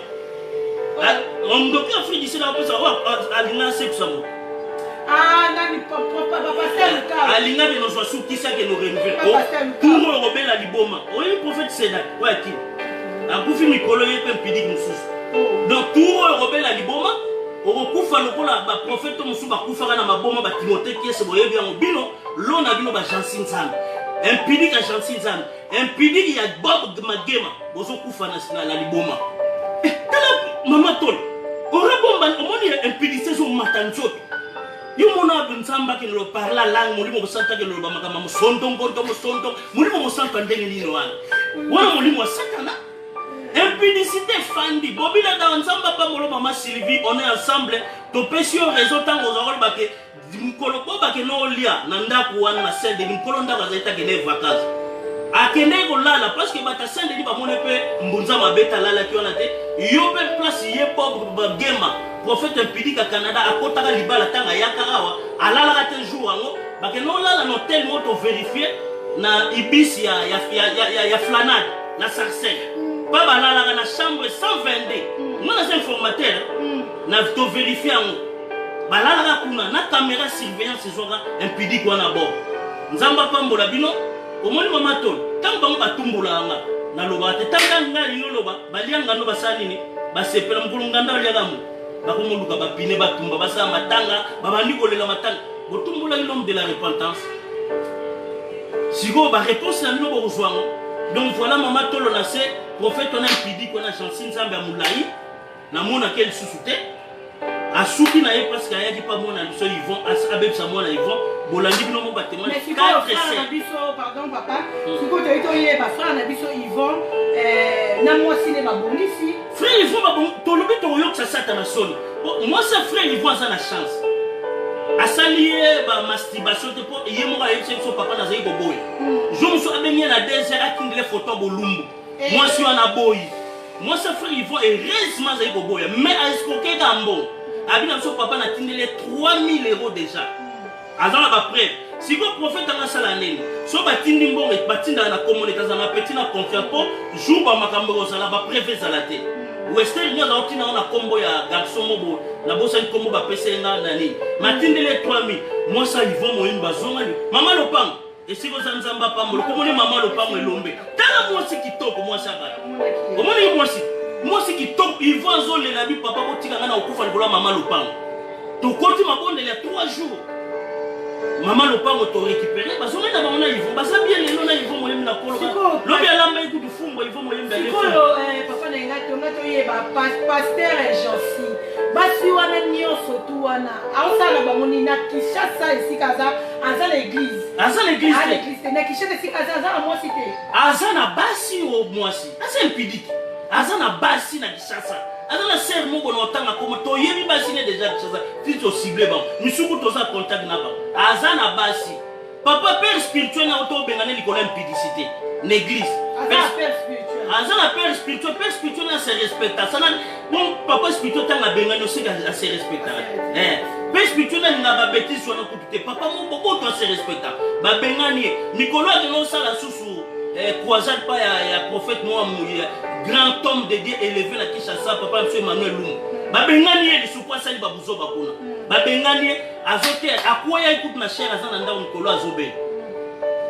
ndoki oyo Afrique du Sud akopesa oyo alinga asekusa moto. Ah, nani, pasteur Lukau. Alingaki nozwa sukisi akende Papa renouveler tour oyo kobela liboma. Oyebi prophète Sedak oyo akimi akufi mikolo, ye mpe mpidiki mosusu. Donc tour oyo kobela liboma, okokufa lokola baprophète mosusu bakufaka na maboma, batimote kiese, boyebi yango bino lo na bino bajansi Nzambe impudique ya Jansi Nzambe impudique ya Bob Magema, bozokufa na liboma. Eh, tala mama tolo orabomba, omoni impudicité ezomata nzoto. Yo mona Nzambe akende lo parla langue, Molimo Mosantu akende loba makambo ya mosondongondo mosondo. Molimo Mosantu ya ndenge nini wana? Wana molimo ya Satana. Impudicité efandi. Bobila dawa, Nzambe apambolo. Mama Sylvie, on est ensemble. Topesi yo raison ntango ozala koloba ke mokolo po bakende olia na ndako wana na Saint Denis, mokolo ndako azali te, akende vacance, akendeki kolala parce que bato ya Saint Denis bamoni mpe mbunza mabe te, alalaki wana te. Yo mpe place ye Bob Bagema, prophète impudique ya Canada, akotaka libala, ntango ayaka awa alalaka te. Jour yango bakende olala na hotel moko, toverifie na Ibis ya Flanade na Sarcelles mpa balalaka na chambre 122. Nga naza informateur na toverifie yango, balalaka kuna na caméra surveillance ezwaka impudique wana. Bo Nzambe apambola bino. Omoni mama tolo, ntango bango batumbolaka nga nalobaka te. Ntango ngai alingi oloba, balia ngando, basala nini, basepela. Mokolo nganda oliaka mo bakomoluka bapine, batumba, basala matanga, babandi kolela matanga. Botumbolaki l'homme de la repentance, sikoyo baréponse na bino bokozwa yango. Donc voilà, mama tolo na se prophète wana impudique wana Jansi Nzambe ya molai, namonaki lisusu te. Asuki na ye parce que ayaki pa mwana biso Yvon, abebisa mwana Yvon. Bolandi bino mo batema. Mais sikoyo frère na biso, pardon papa, sikoyo toyi toyeba frère na biso Yvon na mwasi ne babongisi. Frère Yvon babongi, tolobi tokoyokisa Satana soni. Mwasi ya frère Yvon aza na chance. Asali ye ba masturbation te po ye moko ayebisa biso papa nazali koboya. Jour mosusu abengi ye na 2 heures atindele photo ya bolumbu. Mwasi wana aboyi. Mwasi ya frère Yvon heureusement azali koboya mais a escroquer kaka mbongo. Abi na biso papa natindeli ye 3000 euros déjà. Aza na ba preuve. Sikoyo prophète anga asala nini? So batindi mbongo batindaka na kombo nete azala na petit na confiance po jour ba makambo ekozala ba preuve ezala te. Western Union azala kotinda yango na kombo ya garçon mobo nabosani kombo bapesa ye nga na nini. Matindeli ye 3000. Mwasi ya Yvon Moyimbi bazongani. Mama lopango esika oza Nzambe apambola. Okomoni mama lopango elombe. Tala mwasi kitoko mwasi ya bato. Omoni mwasi mwasi kitoko Yvon azolela bi papa botika nga na kokufa likolo ya mama lopango. Tokoti mabondeli ya 3 jours. Mama lopango to récupérer bazongi na bango na Yvon baza bien lelo na Yvon Moyembi na kolo lobi alamba ye kutu fumbwa Yvon Moyembi ale sikoyo papa na ngai tonga toyeba pasteur Jansi basi wana nyonso tu wana aosala na bango nini na Kinshasa esika aza aza na église aza na église te église te na Kinshasa esika aza aza na mwasi te aza na basi o mwasi aza impudique aza na basi na Kinshasa aza na sœur moko na otanga koma toyebi basi ne déjà Kinshasa ti to cible bango misuku toza contact na bango aza na basi papa père spirituel na oto obengane likolo ya impudicité na église aza na père spirituel père spirituel na se respecta asala bon papa spirituel ntango abengani oseki ase respectaka père spirituel nalinga babétise wana kutu te papa moboboto ase respecta babengani ye mikolo akende osala susu croisade pa ya prophète moa grand homme de Dieu élevé na Kinshasa papa monsieur Emmanuel Lumbu babengani ye lisusu asali babuzoba kuna babengani ye azote akweyaki kutu na chere aza na ndako mikolo azobela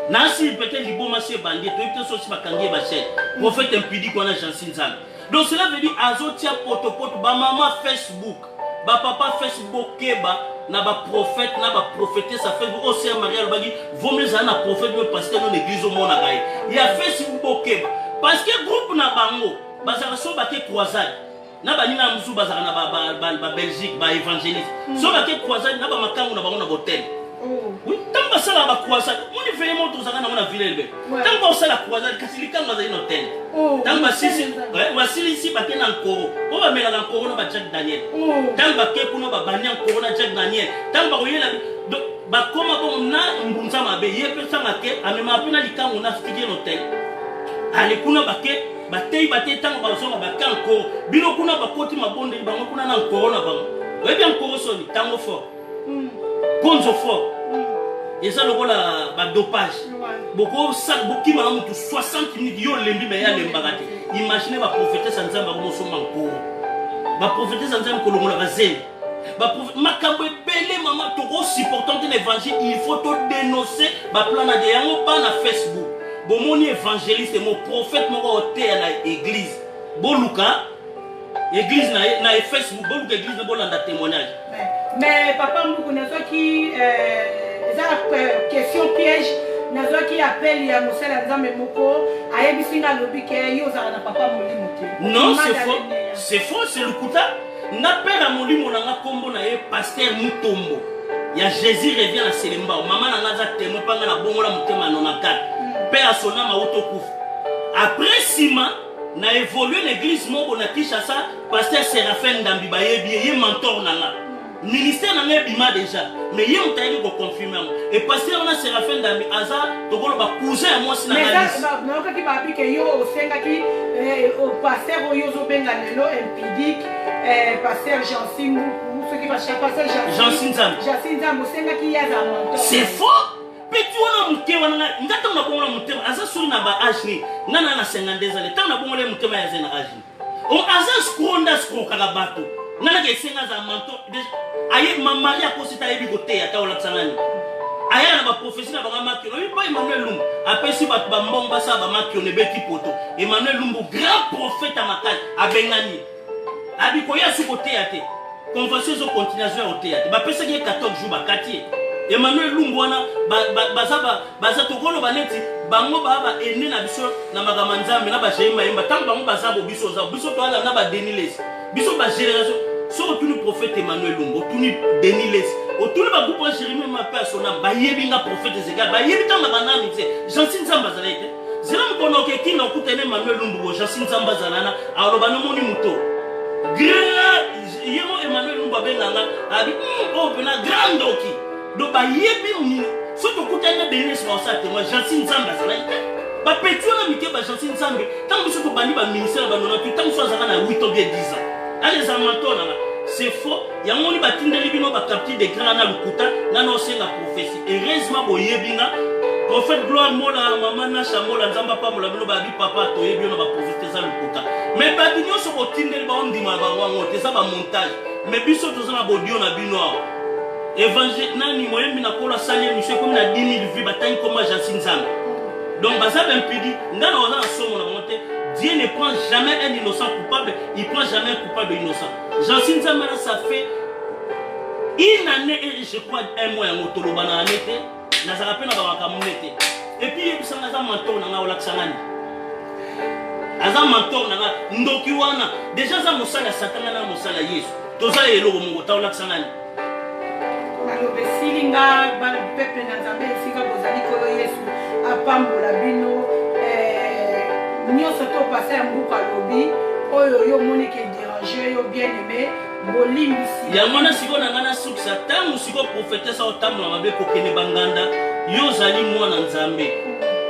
nasi peut-être liboma si ebandi toyebi te sosi bakangi ye bachere prophète impudique wana Jansi Nzambe. Donc cela veut dire azotia potopoto bamama Facebook bapapa Facebook bokeba na baprophète na baprophétesse ya Facebook oyo sœur Marie alobaki vaut mieux ezala na prophète me pasteur no na église omonaka ye ya Facebook bokeba parce que groupe na bango bazalaka so bake croisade na baninga mosusu bazalaka na babelgique baévangéliste so bake croisade na bamakangu na bango na botel. Oui, ntango basalaka bacroisade moni veye moko tozalaka nango na ville elbe ntango baosala croisade kasi likango azali na hotel ntango basilisi bake na nkoro po bamelaka nkoro na ba Jack Daniel ntango bake kuna babandi ya nkoro na Jack Daniel ntango bakoyela bakoma bongo na mbunza mabe ye mpe ntango ake amemaka mpe na likango na fiki na hotel ale kuna bake batei batei ntango bazonga bake nkoro bino kuna bakoti mabondeli bango kuna na nkoro na bango oyebi ya nkoro soni ntango fort konzo fort eza lokola badopage bokima na motu 60 minutes yo olembi me ye alembaka te. Imagine baprofetese ya Nzambe akomosomba nkoro baprofetese ya Nzambe kolongola bazemi makambo ebele mama tokosupportant te na évangile. Il faut todénoncer baplan na de yango bana Facebook bomoni évangéliste mo prophète moko oteya na église boluka église na ye na Facebook boluka église na bolanda témoignage. Mais papa Mbuku nazwaki eza question piège nazwaki appel ya mosala ya Nzambe moko ayebisi nga alobi ke yo ozalaka na papa molimo te. Non, c'est faux, c'est faux, c'est lokuta. Nga père ya molimo na nga kombo na ye pasteur Mutombo ya Jésus revient na Selembao. Mama na nga aza témoin mpa nga na bongola motema ya 94 mpe asona mauto kufa après nsima na évolue na église moko na Kinshasa pasteur Séraphin Ndambi bayebi ye ye mentor na nga ministère na nga ebima déjà mais ye moto ayebi koconfirme yango e pasteur wana Séraphin Ndambi aza tokoloba cousin ya mwasi na nga Lisi. Nayokaki babi ke yo osengaki pasteur oyo ozobenga lelo impudique pasteur Jansi Mbuku soki pasteur Jansi Nzambe Jansi Nzambe osengaki ye aza mentor. C'est faux. Petit wana moke wana nga ntango nabongola motema aza soki na ba age nini nga na na 52 ans ntango nabongola ye motema ye aza na age nini aza escroc nde escrokaka bato nga naka esenga aza mentor aye mamari akosi te ayebi koteya ata olakisa nani ayaka na baprofesi na bango makiona oyebi mpa Emmanuel Lumbu apesi bato bambongo basala bamakiona ebeti poto Emmanuel Lumbu grand prophète ya makasi abengani abi koya su koteya te convention ezokontinue azoya koteya te bapesaki ye 14 jours bakati ye Emmanuel Lumbu wana baza tokoloba neti bango baa baene na biso na makambo ya Nzambe na bageyembayemba ntango bango baza bo biso oza biso toala na badenilesi biso bagénération. Soki otuni prophète Emmanuel Lumbu, otuni Denis Lessi, otuni ba groupe ya Jérémie Mape ya Sona, bayebi nga prophète Ezekiel, bayebi ntango na banani te. Jansi Nzambe azalaki te. Zela mokolo oke kina okutani Emmanuel Lumbu bo Jansi Nzambe azala na aloba nomoni moto. Grand ye mo Emmanuel Lumbu abenga nga abi oyo pena grand ndoki. Donc bayebi soki tokutani na Denis Lessi baosala témoin Jansi Nzambe azalaki te. Ba petit wana mike ba Jansi Nzambe ntango biso tobandi ba ministère ba nona ntango biso azalaka na 8 ans bien 10 ans. Allez eza mentor na nga. C'est faux. Yango moni batindeli bino ba capture d'écran na lokuta nga na osenga prophétie. Heureusement boyebi nga. Prophète Gloire Mola, maman Nasha Mola, Nzamba pambola bino babi papa toyebi yo na ba prophétie eza lokuta. Mais bato nyonso botindeli bango ndima na bango yango te eza ba montage. Mais biso toza na bodio na bino awa. Évangile nani moyembi na kolo asali émission ekomi na 10 000 vues batangi kombo ya Jansi Nzambe. Donc baza ba impudi nga na waza na somo na bango te. Dieu ne prend jamais un innocent coupable, il prend jamais un coupable innocent. Jansi Nzambe là ça fait une année et je crois un mois yango toloba na année te nazalaka mpe na bamakambo ne te et puis yebisa nga aza mentor na nga olakisa nga nini aza mentor na nga ndoki wana deja aza mosali ya satan nga na mosali ya yesu toza eloko moko ta olakisa nga nini Maloba esili nga bana peuple na Nzambe esika bozali Nkolo Yesu apambola bino eh, nyonso to pasa ya mbuka alobi oyo yo omoni ke déranger yo bien aimé bolimbisi yango wana sikoyo na ngai nasukisa ntango sikoyo profetese aotambola mabe kokende banganda yo ozali mwana nzambe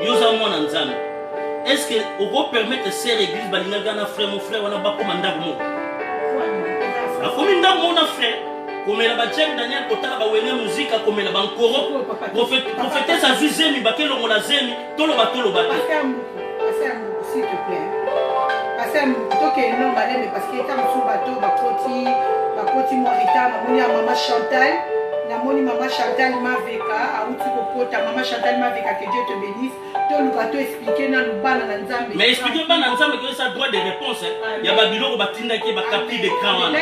yo oza mwana nzambe est ce que okopermettre sœur église balingaka na frère mon frère wana bakoma ndako moko akomi ndako moko na frère komela ba Jack Daniel kotala ba wenge muzika komela ba nkoro prophétesse azwi zemi bakelongola zemi toloba toloba te s'il te plaît pasteur mbuku tokende no malembe parce que ntango mosusu bato bakoti bakoti mwa retard namoni ya mama chantal namoni mama chantal maveka awuti kokota mama chantal maveka que dieu te bénisse toluka to expliquer nanu bana na nzambe mais expliquer bana na nzambe que eza droit de réponse ya babiloko batindaki ba capture d'écran wana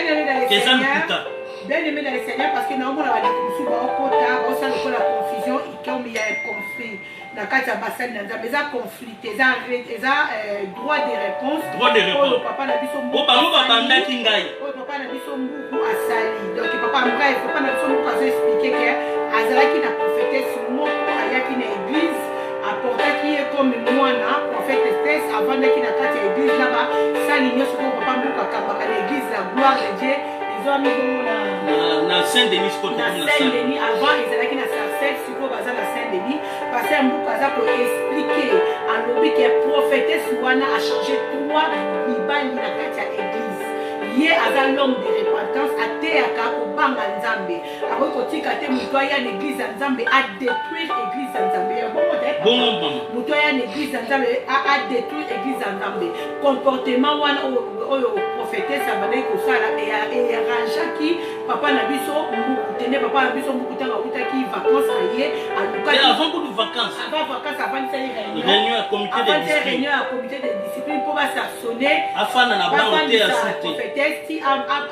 eza lokuta bien aimé dans le seigneur parce que naomona bandeko mosusu baokota baosala lokola confusion comme il y a un conflit na kati ya basali na nzambe eza conflit te eza eza euh, droit de réponse droit de réponse oyo papa na biso mbuku bango babandaki ngai oyo papa na biso mbuku asali donc papa bref papa na biso mbuku azo expliquer que azalaki na prophétesse moko ayaki na église aportaki ye comme mwana prophète estes avandaki na kati ya église na basali nyonso mpo papa mbuku akambaka na église la gloire de dieu ezwami bongo na na saint denis na saint denis avant ezalaki na sarcelle sikoyo baza na saint denis pasteur mbuku aza ko expliquer alobi ke prophétesse wana a change trois mibali na kati ya église ye aza l'homme de repentance ateyaka kobanga nzambe akoki kotika te moto aya na église ya nzambe adétruire église ya nzambe ya bongo te moto aya na église ya nzambe adétruire église ya nzambe comportement wana oyo prophétesse abandaki kosala earrangeaki papa na biso mbuku te nde papa na biso mbuku ntango awutaki vacance na ye alukaki avant kutu vacance avant vacance avandisaki réunion réunion ya comité de discipline réunion ya comité de discipline mpo basarçonne afanda na bango te ya sute prophétesse ti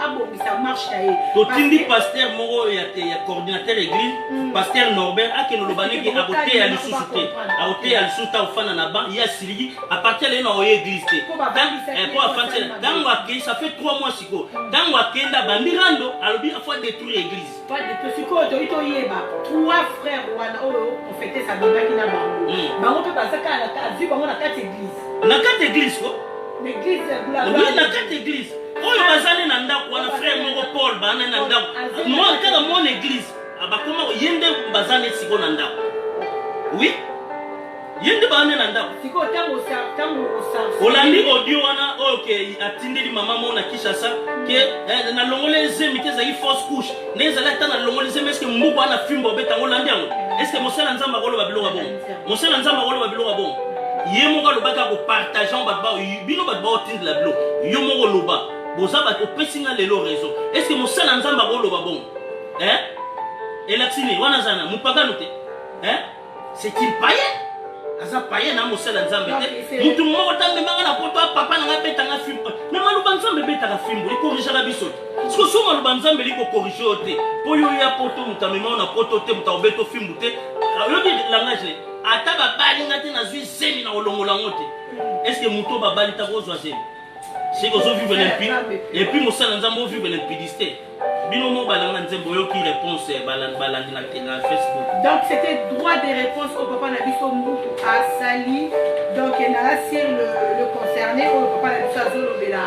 abongisa marche na ye totindi pasteur moko ya ya coordinateur église mm. pasteur Norbert akende oloba ndenge akoteya lisusu te akoteya lisusu te akofanda na ban ye asiliki à partir lelo na oye église te po afandisa ntango akei ça fait 3 mois sikoyo ntango akenda abandi rando alobi afo adétruire église sikoyo toyi toyeba trois frères wana oyo prophétesse abimaki na bango hmm. bango mpe baza kaka azwi bango na kati église na kati église ko oui na kati église oyo bazali na ndako wana frère moko paul baana na ndako kaka mwana église bakoma ye nde baza nde sikoyo na ndako oui ye nde baane na ndako olandi audio wana oyo ke atindeli mama moko na kinshasa ke eh, nalongoli zemi te ezalaki fausse couche nde ezali ata nalongoli zemi eske mbuku wana fimbo obeta yango olandi yango eske mosala nzambe akoloba biloko ya bongo mosala nzambe akoloba biloko ya bongo ye moko alobaki akopartage yango bato bino bato baotindela biloko yo moko oloba boza bato opesi nga lelo raison eske mosala nzambe akoloba bongo eh? elakisi nini wana aza na mopagano te eh? C'est une païen. Aza païen na mosala nzambe te. Mutu moko ta memanga na poto papa na nga beta nga fimbo. Mais maloba nzambe betaka fimbo ekorigaka biso te. Siko so maloba nzambe liko corriger yo te. Po yo ya poto mutu amema na poto te mutu abeto fimbo te. Oyoki langage ne. Ata babali nga te nazwi zemi na kolongola yango te. Est-ce que mutu babali ta kozwa zemi? Seke ozovivre et puis mosala Nzambe ovivre l'impudicité. Bino mo balanga nzembo, oyoki réponse, balandi na Facebook. Donc c'était droit de réponse au papa na biso Mbuku asali. Donc naza sur le concerné oyo papa na biso azolobela,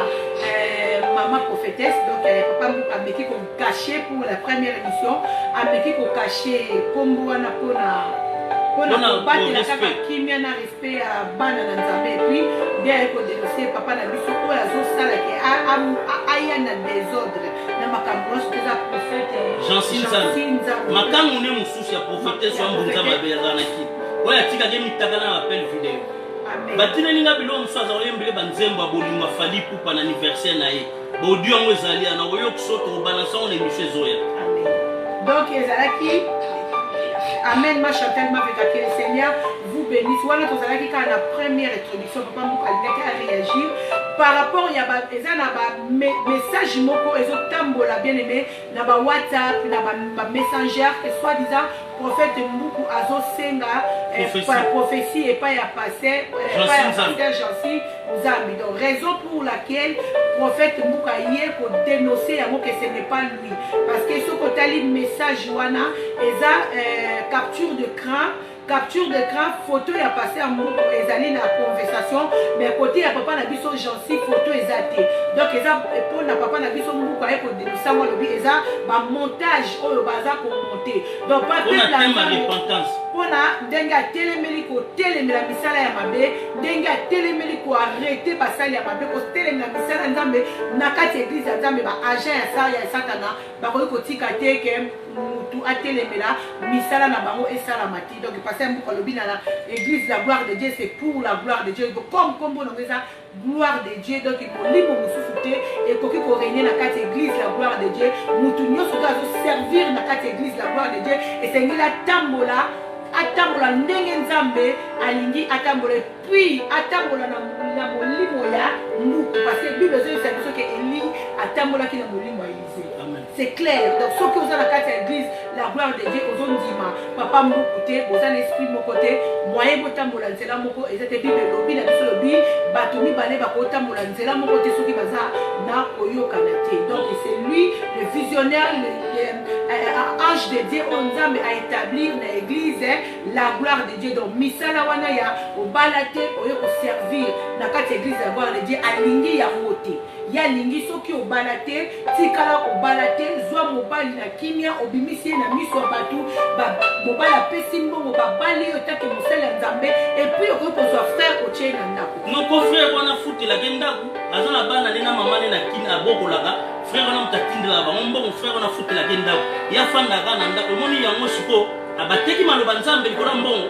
mama prophétesse. Donc papa Mbuku ameki kocacher pour la première émission, ameki kocacher nkombo wana mpona kobatela kaka kimia na respect ya bana na Nzambe. Et puis nde aye kodénoncer papa na biso oyo azosala ke aya na désordre na makambo nyonso te, eza prophète Jansi Nzambe. Makangu nde mosusu ya prophétesse wa Mbunza Mabe aza na kini oyo atikaki mitaka na appel vidéo. Batineli nga biloko mosusu, aza koyembele banzembo ya bolingo, afali pupa na anniversaire na ye. Baaudio yango ezali ana oyoki so tokobalansa ngo na émission ezoya. Donc ezalaki amen. Ma Chantal Maveka, que le Seigneur vous bénisse. Wana tozalaki kaka na première introduction. Papa Mboka alingaki aréagir par rapport ya eza na bamessage moko ezotambola, bien aimé, na bawhatsapp, na bamessanger, que soit disant prophète Mbuku azosenga prophétie epai ya pasteur, epai ya pasteur Jansi Nzambi. Donc raison pour laquelle prophète Mbuku aye kodénoncer yango que ce n'est pas lui, parce que soki otali message wana, eza capture d'écran, capture d'écran, photo ya pasteur Mbuku ezali na conversation, mais côté ya papa na biso Jansi, photo eza te. Donc eza mpona papa na biso Mbuku aye kodénoncer yango, alobi eza bamontage oyo baza komonter. Donc mpona ndenge atelemeli kotelemela misala ya mabe, ndenge atelemeli koarrêter basali ya mabe, kotelemela misala ya Nzambe na kati ya église ya Nzambe, baagent ya sa ya Satana bakoki kotika te ke mutu atelemela misala na bango esalama te. Donc pasteur Mbuku alobi na église la gloire de Dieu, c'est pour la gloire de Dieu, comme kombo nango eza gloire de Dieu. Donc molimo mosusu te ekoki korégner na kati ya église la gloire de Dieu. Mutu nyonso to azoservir na kati ya église la gloire de Dieu esengeli atambola, atambola ndenge Nzambe alingi atambola, puis atambola na molimo ya Mbuku, parce que Bible ezoyebisa biso ke Eli atambolaki na molimo ya Élisée. C'est clair. Donc soki oza na kati ya église la gloire de Dieu, ozondima papa Mbuku te, boza na esprit moko te, moyen botambola nzela moko eza te. Bible elobi na biso, elobi bato mibale bakotambola nzela moko te soki baza na koyokana te. Donc c'est lui le visionnaire, le ange de Dieu oyo Nzambe aétablir na église la gloire de Dieu. Donc misala wana ya obala te, oye koservir na kati ya église la gloire de Dieu, alingi yango te. Ye alingi soki obala te, tikala obala te, zwa mobali na kimia, obimisi ye na miso ya bato, mobali apesi mbongo, babali yo etake mosali ya Nzambe, et puis okoki kozwa frère, otie ye na ndako. Noko frère wana afutelaki ndako, aza na bana ne na mama ne na kini abokolaka. Frère wana moto atindelaka bango mbongo. Frère wana afutelaki ndako, ye afandaka na ndako. Omoni yango sikoyo, bateki maloba Nzambe likolo ya mbongo,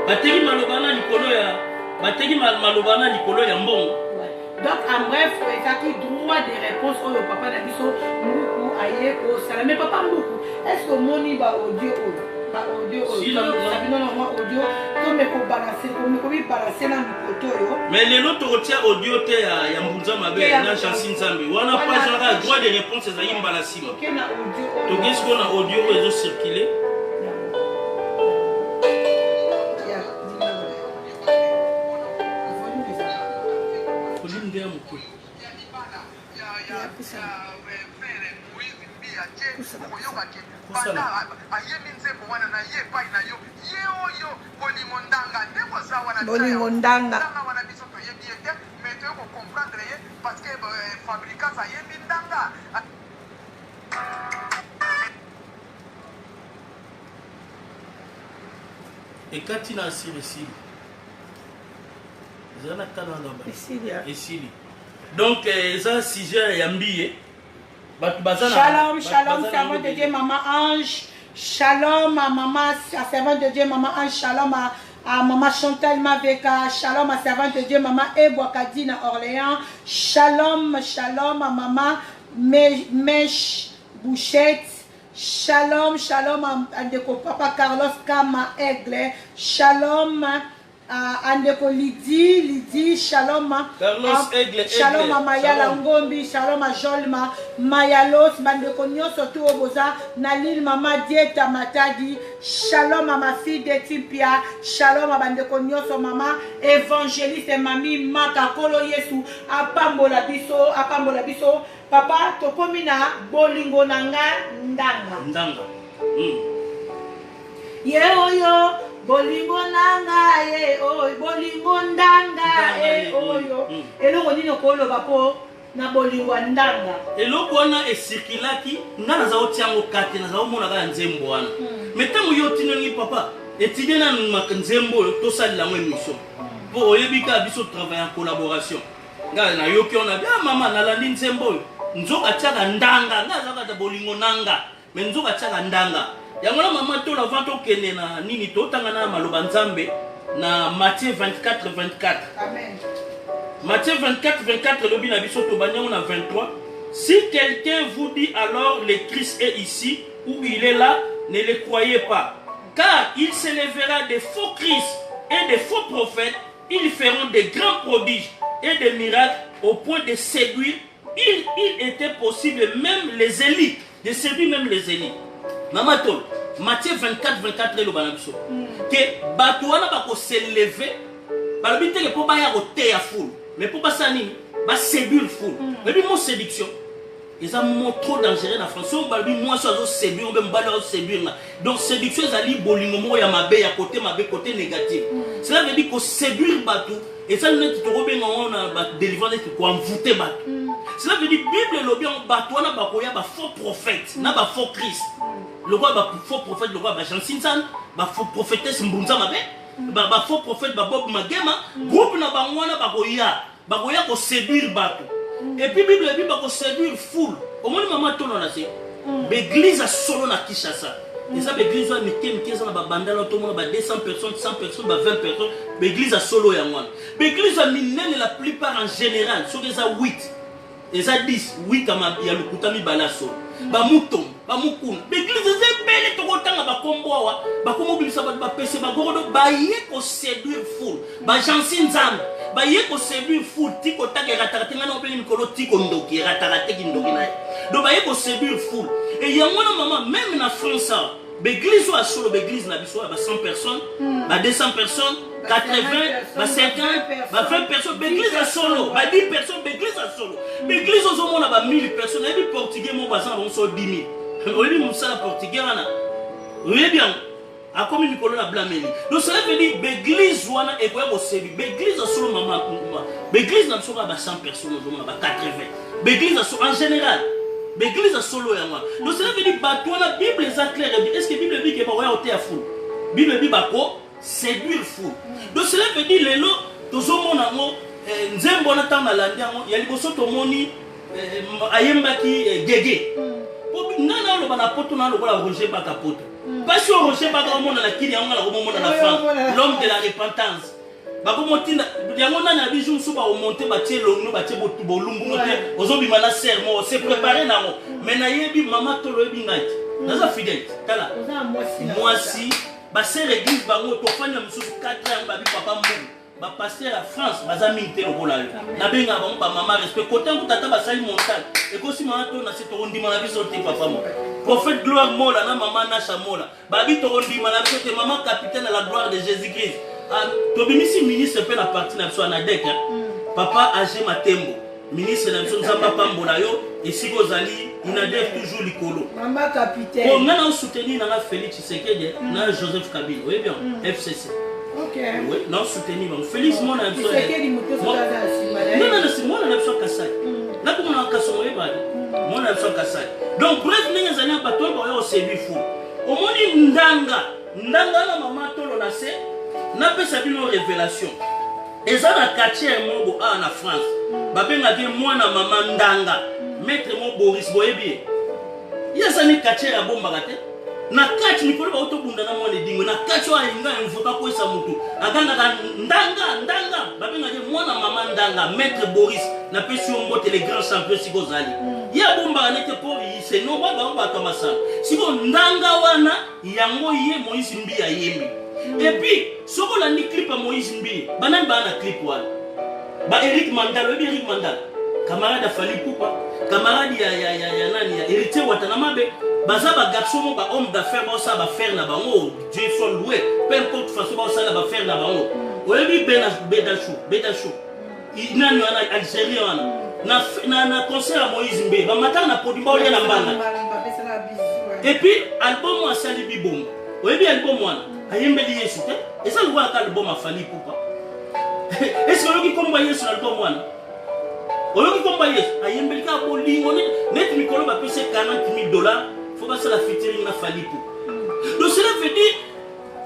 bateki maloba na likolo ya bateki maloba na likolo ya mbongo. Donc en bref, ezalaki droit de réponse oyo papa na biso Mbuku aye kosala. Mais papa Mbuku, est ce que omoni baaudio oyo, baaudio oyo bino na mwa audio tomekobalancer, tomekomibalancer na mikoto oyo? Mais lelo tokotia audio te ya Mbunza Mabe na Jansi Nzambe wana. Page wana droit de réponse ezalaki mbala nsima. Toke sikoyo na audio oyo ezocirculer. Volume nde ya moke. Ayemi nzembo wana na ye epai na yo, ye oyo bolingo ndanga ndenge oza wana. Bolingo ndanga. Ndanga wana biso toyebi ye te, mais toye kocomprendre ye parce que Fabricas ayembi ndanga. Ekati na asili, esili, ezala na tala na esili. Donc eza sujet ya Mbiye, bato baza. Shalom, shalom, servante de Dieu maman Ange. Shalom à maman, à servante de Dieu maman Ange. Shalom à maman Chantal Maveka. Shalom à servante de Dieu maman Ebwakadi na Orléans. Shalom, shalom à maman Mèche Bouchette. Shalom, shalom à ndeko papa Carlos Kama Aigle. Shalom. A ndeko Lydie, Lydie, shalom. Carlos Aigle, shalom Aigle. Mayala Shalom. Ngombi, shalom a Jolma, Mayalos, bandeko nyonso tu oyo boza na Lille, mama Dieta Matadi, shalom a ma fille de Timpia, shalom a bandeko nyonso, mama évangéliste mami Maka Kolo Yesu, apambola biso, apambola biso. Papa, tokomi na bolingo na nga ndanga. Ndanga. Ye oyo bolingo na nga ye oyo bolingo ndanga Ndanga e ye oyo. oyo. Eloko nini okoloba mpo na bolingo ya ndanga? Eloko wana esirkulaki, nga naza kotia yango kate, naza komona kaka nzembo wana. Mais ntango yo otindeli papa etidie nanu nzembo oyo, tosalela yango émission, mpo oyebi kaka biso travaille en collaboration. Nga nayoki wana ah, mama nalandi nzembo oyo, nzoka atiaka ndanga, nga aza kaka bolingo nanga, mais nzoka atiaka ndanga yango na mama. Tola, avant tokende na nini, totanga na maloba Nzambe na Matthieu 24 24. Amen. Matthieu 24, 24, elobi na biso, tobandi yango na 23. Si quelqu'un vous dit alors: le Christ est ici ou il est là, ne le croyez pas. Car il s'élèvera des faux Christ et des faux prophètes, ils feront des grands prodiges et des miracles au point de séduire, il était possible, même les élites, de séduire même les élites. Mama Tolo, Matthieu 24, 24 eloba na biso ke bato wana bakos'élever, balobi teke mpo baya koteya foule, mais mpo basala nini? Baséduire foule. Oyebi mo séduction eza mot trop dangereux na français oyo balobi mwasi azoséduire mpe mobali azoséduire nga. Donc séduction ezali bolingo moko ya mabe, ya côté mabe, côté négatif. Cela veut dire koséduire bato eza neti tokobenga ngo na badélivrance neti koenvoûter bato. Cela veut dire Bible elobi yango, bato wana bakoya, bafaux prophète na bafaux Christ, lokola bafaux prophète, lokola bajansinsan, bafaux prophétesse Mbunza mabe, bafaux prophète babob Magema, groupe na bango wana bakoya koséduire bato. Et puis Bible ebi bakoséduire foule. Omoni mama Tono na se, baeglise ya solo na Kinshasa eza baeglise oyo mike mike, eza na babandala, tomona ba 200 personnes, 100 personnes, ba 20 personnes. Baeglise ya solo yango wana. Baeglise ya minene, la plupart en général, soki eza 8, eza 10, 8 ya lokuta, mibale ya solo. Bamutombo, bamukuna, baeglise eza ebele, tokotanga bakombo awa, bakomobimisa bato, bapese bagorodo, baye koséduire foule, bajansi Nzambe, baye koséduire foule. Ti kotaka erataka te, ngai na opeli mikolo ti kondoki erataka te, kindoki na ye. Donc baye koséduire foule e yango wana mama, même na France awa, baeglise oyo ya solo, baeglise na biso oyo ba 100 personnes, ba 200 personnes, 80, ba 50, ba 20 personnes, baeglise ya solo, ba 10 personnes, baeglise ya solo, baeglise ozomona ba 1000 personnes. Nayebi Portugais moko baza na bango so 10 000. Oyebi mosala Portugais wana, oyebi yango, akomi mikolo na blameli. Donc cela veut dire baeglise wana ekoya kosebi baeglise ya solo. Mama, baeglise na biso kaka ba 100 personnes, ozomona ba 80, baeglise ya solo en général, baeglise ya solo yango wana. Donc cela veut dire bato wana, Bible eza claire. Est ce que Bible ebi ke bakoya koteya foule? Bible ebi bako séduire foule. Donc cela veut dire lelo tozomona yango, nzembo wana, ntango nalandi yango ya liboso, tomoni ayembaki gege. Nga na oloba na poto na lokola Roger Baka poto, mpasi oyo Roger Baka omona na kini, yango nga nakomomona na France. L'homme de la repentance, bakomotinda yango nani na bijour mosusu, bakomonte, batie elongi, batie bolumbu te, ozobima na ser moko se prépare nango. Mais nayebi mama Tolo, oyebi ngai te, naza fidèle. Tala mwasi basere église bango, tofandi na mosusu 4 yango, babi papa Mbungu, bapasteur ya France baza mingi te lokola yo. Nabengaka bango bamama respect kotango tata basali montagne ekosi mama to na se, tokondima na biso te. Papa mo prophète Gloire Mola na mama Nasha Mola babi, tokondima na biso te. Mama capitaine à la gloire de Jésus Christ, tobimisi ministre mpe na parti na biso anadek, papa Age Matembo, ministre na biso, Nzambe apambola yo esika ozali. Inadef toujours likolo. Mama capitaine. Po nga na soutenir nanga Félix Tshisekedi na Joseph Kabila, oyebi yango, FCC. Oui, na soutenir bango. Félix mwana na biso. Non, mwana na biso Kasai. Nakomona Kasongo, oyebani mwana na biso Kasai. Donc bref, ndenge ezali na bato oyo baoya koséduire foule. Omoni ndanga, ndanga na mama Tolo na se, napesa bino révélation. Eza na quartier moko awa na France, babengaki mwana mama Ndanga, maître mo Boris, boyebi ye. Ye aza ni quartier, abombaka te na kati. Mikolo bautobunda na mwana edingo na kati oyo, alinga invoka kwesa motu, agangaka ndanga ndanga. Babengaki mwana mama Ndanga, maître Boris, napesi yo mbote, le grand champion sika ozali. Ye abombaka nete mpo c'est normal, bango bato ya masala. Sikoyo ndanga wana yango ye Moïse Mbi ayembi. Et puis soki olandi clip ya Moïse Mbiye, banani baa na clip wana? Ba Eric Mandala, oyebi Eric Mandala? Camarade ya Fally Ipupa, camarade ya ya ya ya nani ya Héritier Watanabe, baza ba garçon mo ba homme d'affaires baosala ba affaire na bango, Dieu soit loué, peu importe façon baosala ba affaire na bango. Oyebi Bedachou, Bedachou. Nani wana Algérien wana na, na, na concert ya Moïse Mbe bamataka na podium baolia na mbanga. Et puis album asali bibomba, oyebi album wana ayembeli Yesu te, eza lokola ka album afali Ipupa. Est-ce que oyoki kombo ya Yesu na album wana? Oyoki kombo ya Yesu? Ayembeli kaka bolingo neti mikolo bapesi 40 000 $ fo basala featuring na Fally Ipupa. Donc cela veut dire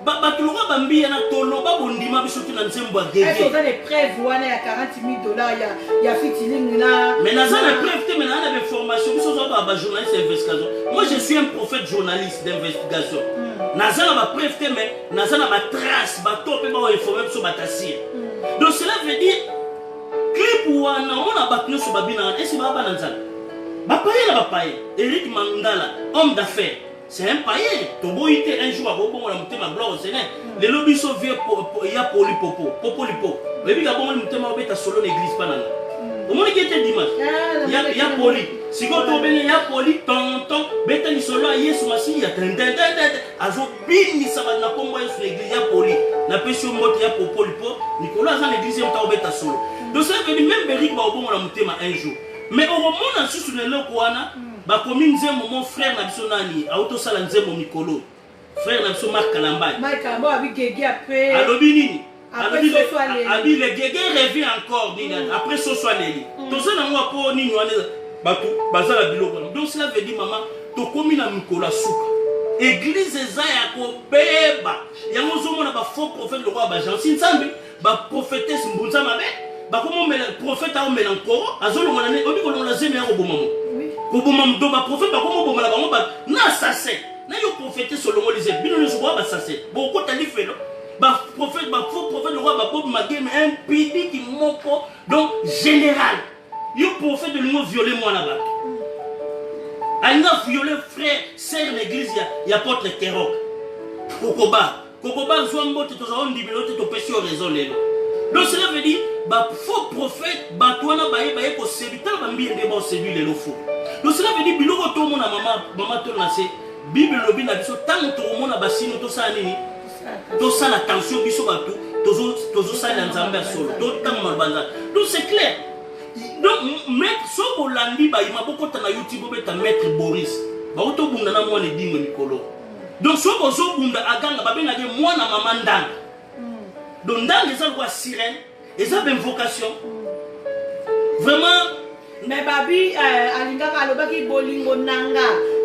bato lokola bambiya na toloba bondima biso te na nzembo ya gege. Oza na preuve wana ya 40 000 $ ya featuring na? Mais naza na preuve te, mais naza na bainformation. Biso oza bajournaliste ya investigation. Moi, je suis un prophète journaliste d'investigation. Naza na bapreuve te, mais naza na batrace, bato mpe baoinforme biso batasire. Donc cela veut dire clip wana omona bato nyonso babinaka esi baa bana nzala, bapaye na bapaye. Eric Mandala, homme d'affaires, c'est un païen. Toboyi te, un jour akobongola motema, gloire au Seigneur. Lelo biso vie ya poli popo popo lipo, oyebi ka bongoli motema, obeta solo na église mpa nanga. Omoniki ete dimanche ya poli sikoyo tobenge ya poli tonton, beta lisolo ya Yesu Masiya tententente, azobinisa bato na nkombo ya Yesu na église ya poli. Napesi yo mbote ya popo lipo mikolo aza na église ye moto akobeta solo. Donc cela veut dire même Berik baobongola motema un jour, mais okomona lisusu na eloko wana bakomi nzembo. Mon frère na biso nani autosala nzembo mikolo, frère na biso Mark Kalambay. Alobi nini? Abi le gege revient encore nini après soso aleli. Toza nango apo nini wana bato baza na biloko wana. Donc cela veut dire, mama, tokomi na mikolo ya suka, église eza ya kobeba. Yango ozomona bafaux prophète lokola bagensi nzambe, baprophétesse mbunza mabe, bakomomela prophète aomela nkoro, azolongola ne obi kolongola zemi ya koboma mo koboma. Do baprophète bakomoboma na bango bato na assassin na yo prophétesse olongoli zemi. Bino nyonso boya basassin, bokota lifelo. Baprophète, bafaux prophète lokola babobi mageme impidiki moko. Donc général, yo prophète olingi oviole mwana bato, alingi aviole frère, sœur na église ya apôtre Kerok Kokoba. Kokoba, zwa mbote, tozala ondimelo te, topesi yo raison lelo. Donc cela veut dire bafaux prophète, bato wana baye koséduire. Tala bambiye nde baoséduire lelo faux. Donc cela veut dire biloko tomona, mama, mama, tolo na se Bible elobi na biso, ntango tokomona basino, tosala nini? Tosala attention. Biso bato tozosalela Nzambe ya solo, totanga maloba Nzambe. Donc c'est clair. Donc maître, so bolandi bayima, bokota na YouTube, bobeta maître Boris, baotobunda na mwana edingwe mikolo. Donc so bozobunda, aganga, babengaki mwana mama ndanga. Donc ndanga eza lokola sirène, eza bainvocation vraiment. Mais babi alingaka, alobaki bolingo nanga.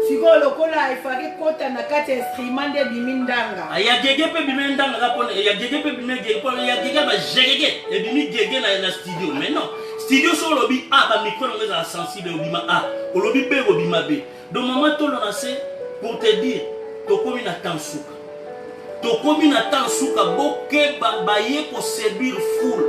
Sikoyo lokola efaki kota na kati ya instrument nde ebimi ndanga. Ya gege mpe ebimi ndanga kaka mpona ya gege mpe ebimi gege mpona ya gege, bagegege ebimi gege na studio. Mais non, studio so olobi a bamicro nango ezala sensible, obima a, olobi b, obima b. Donc mama, tolo na se pour te dire, tokomi na temps suka, tokomi na temps suka. Bokeba, baye koséduire foule,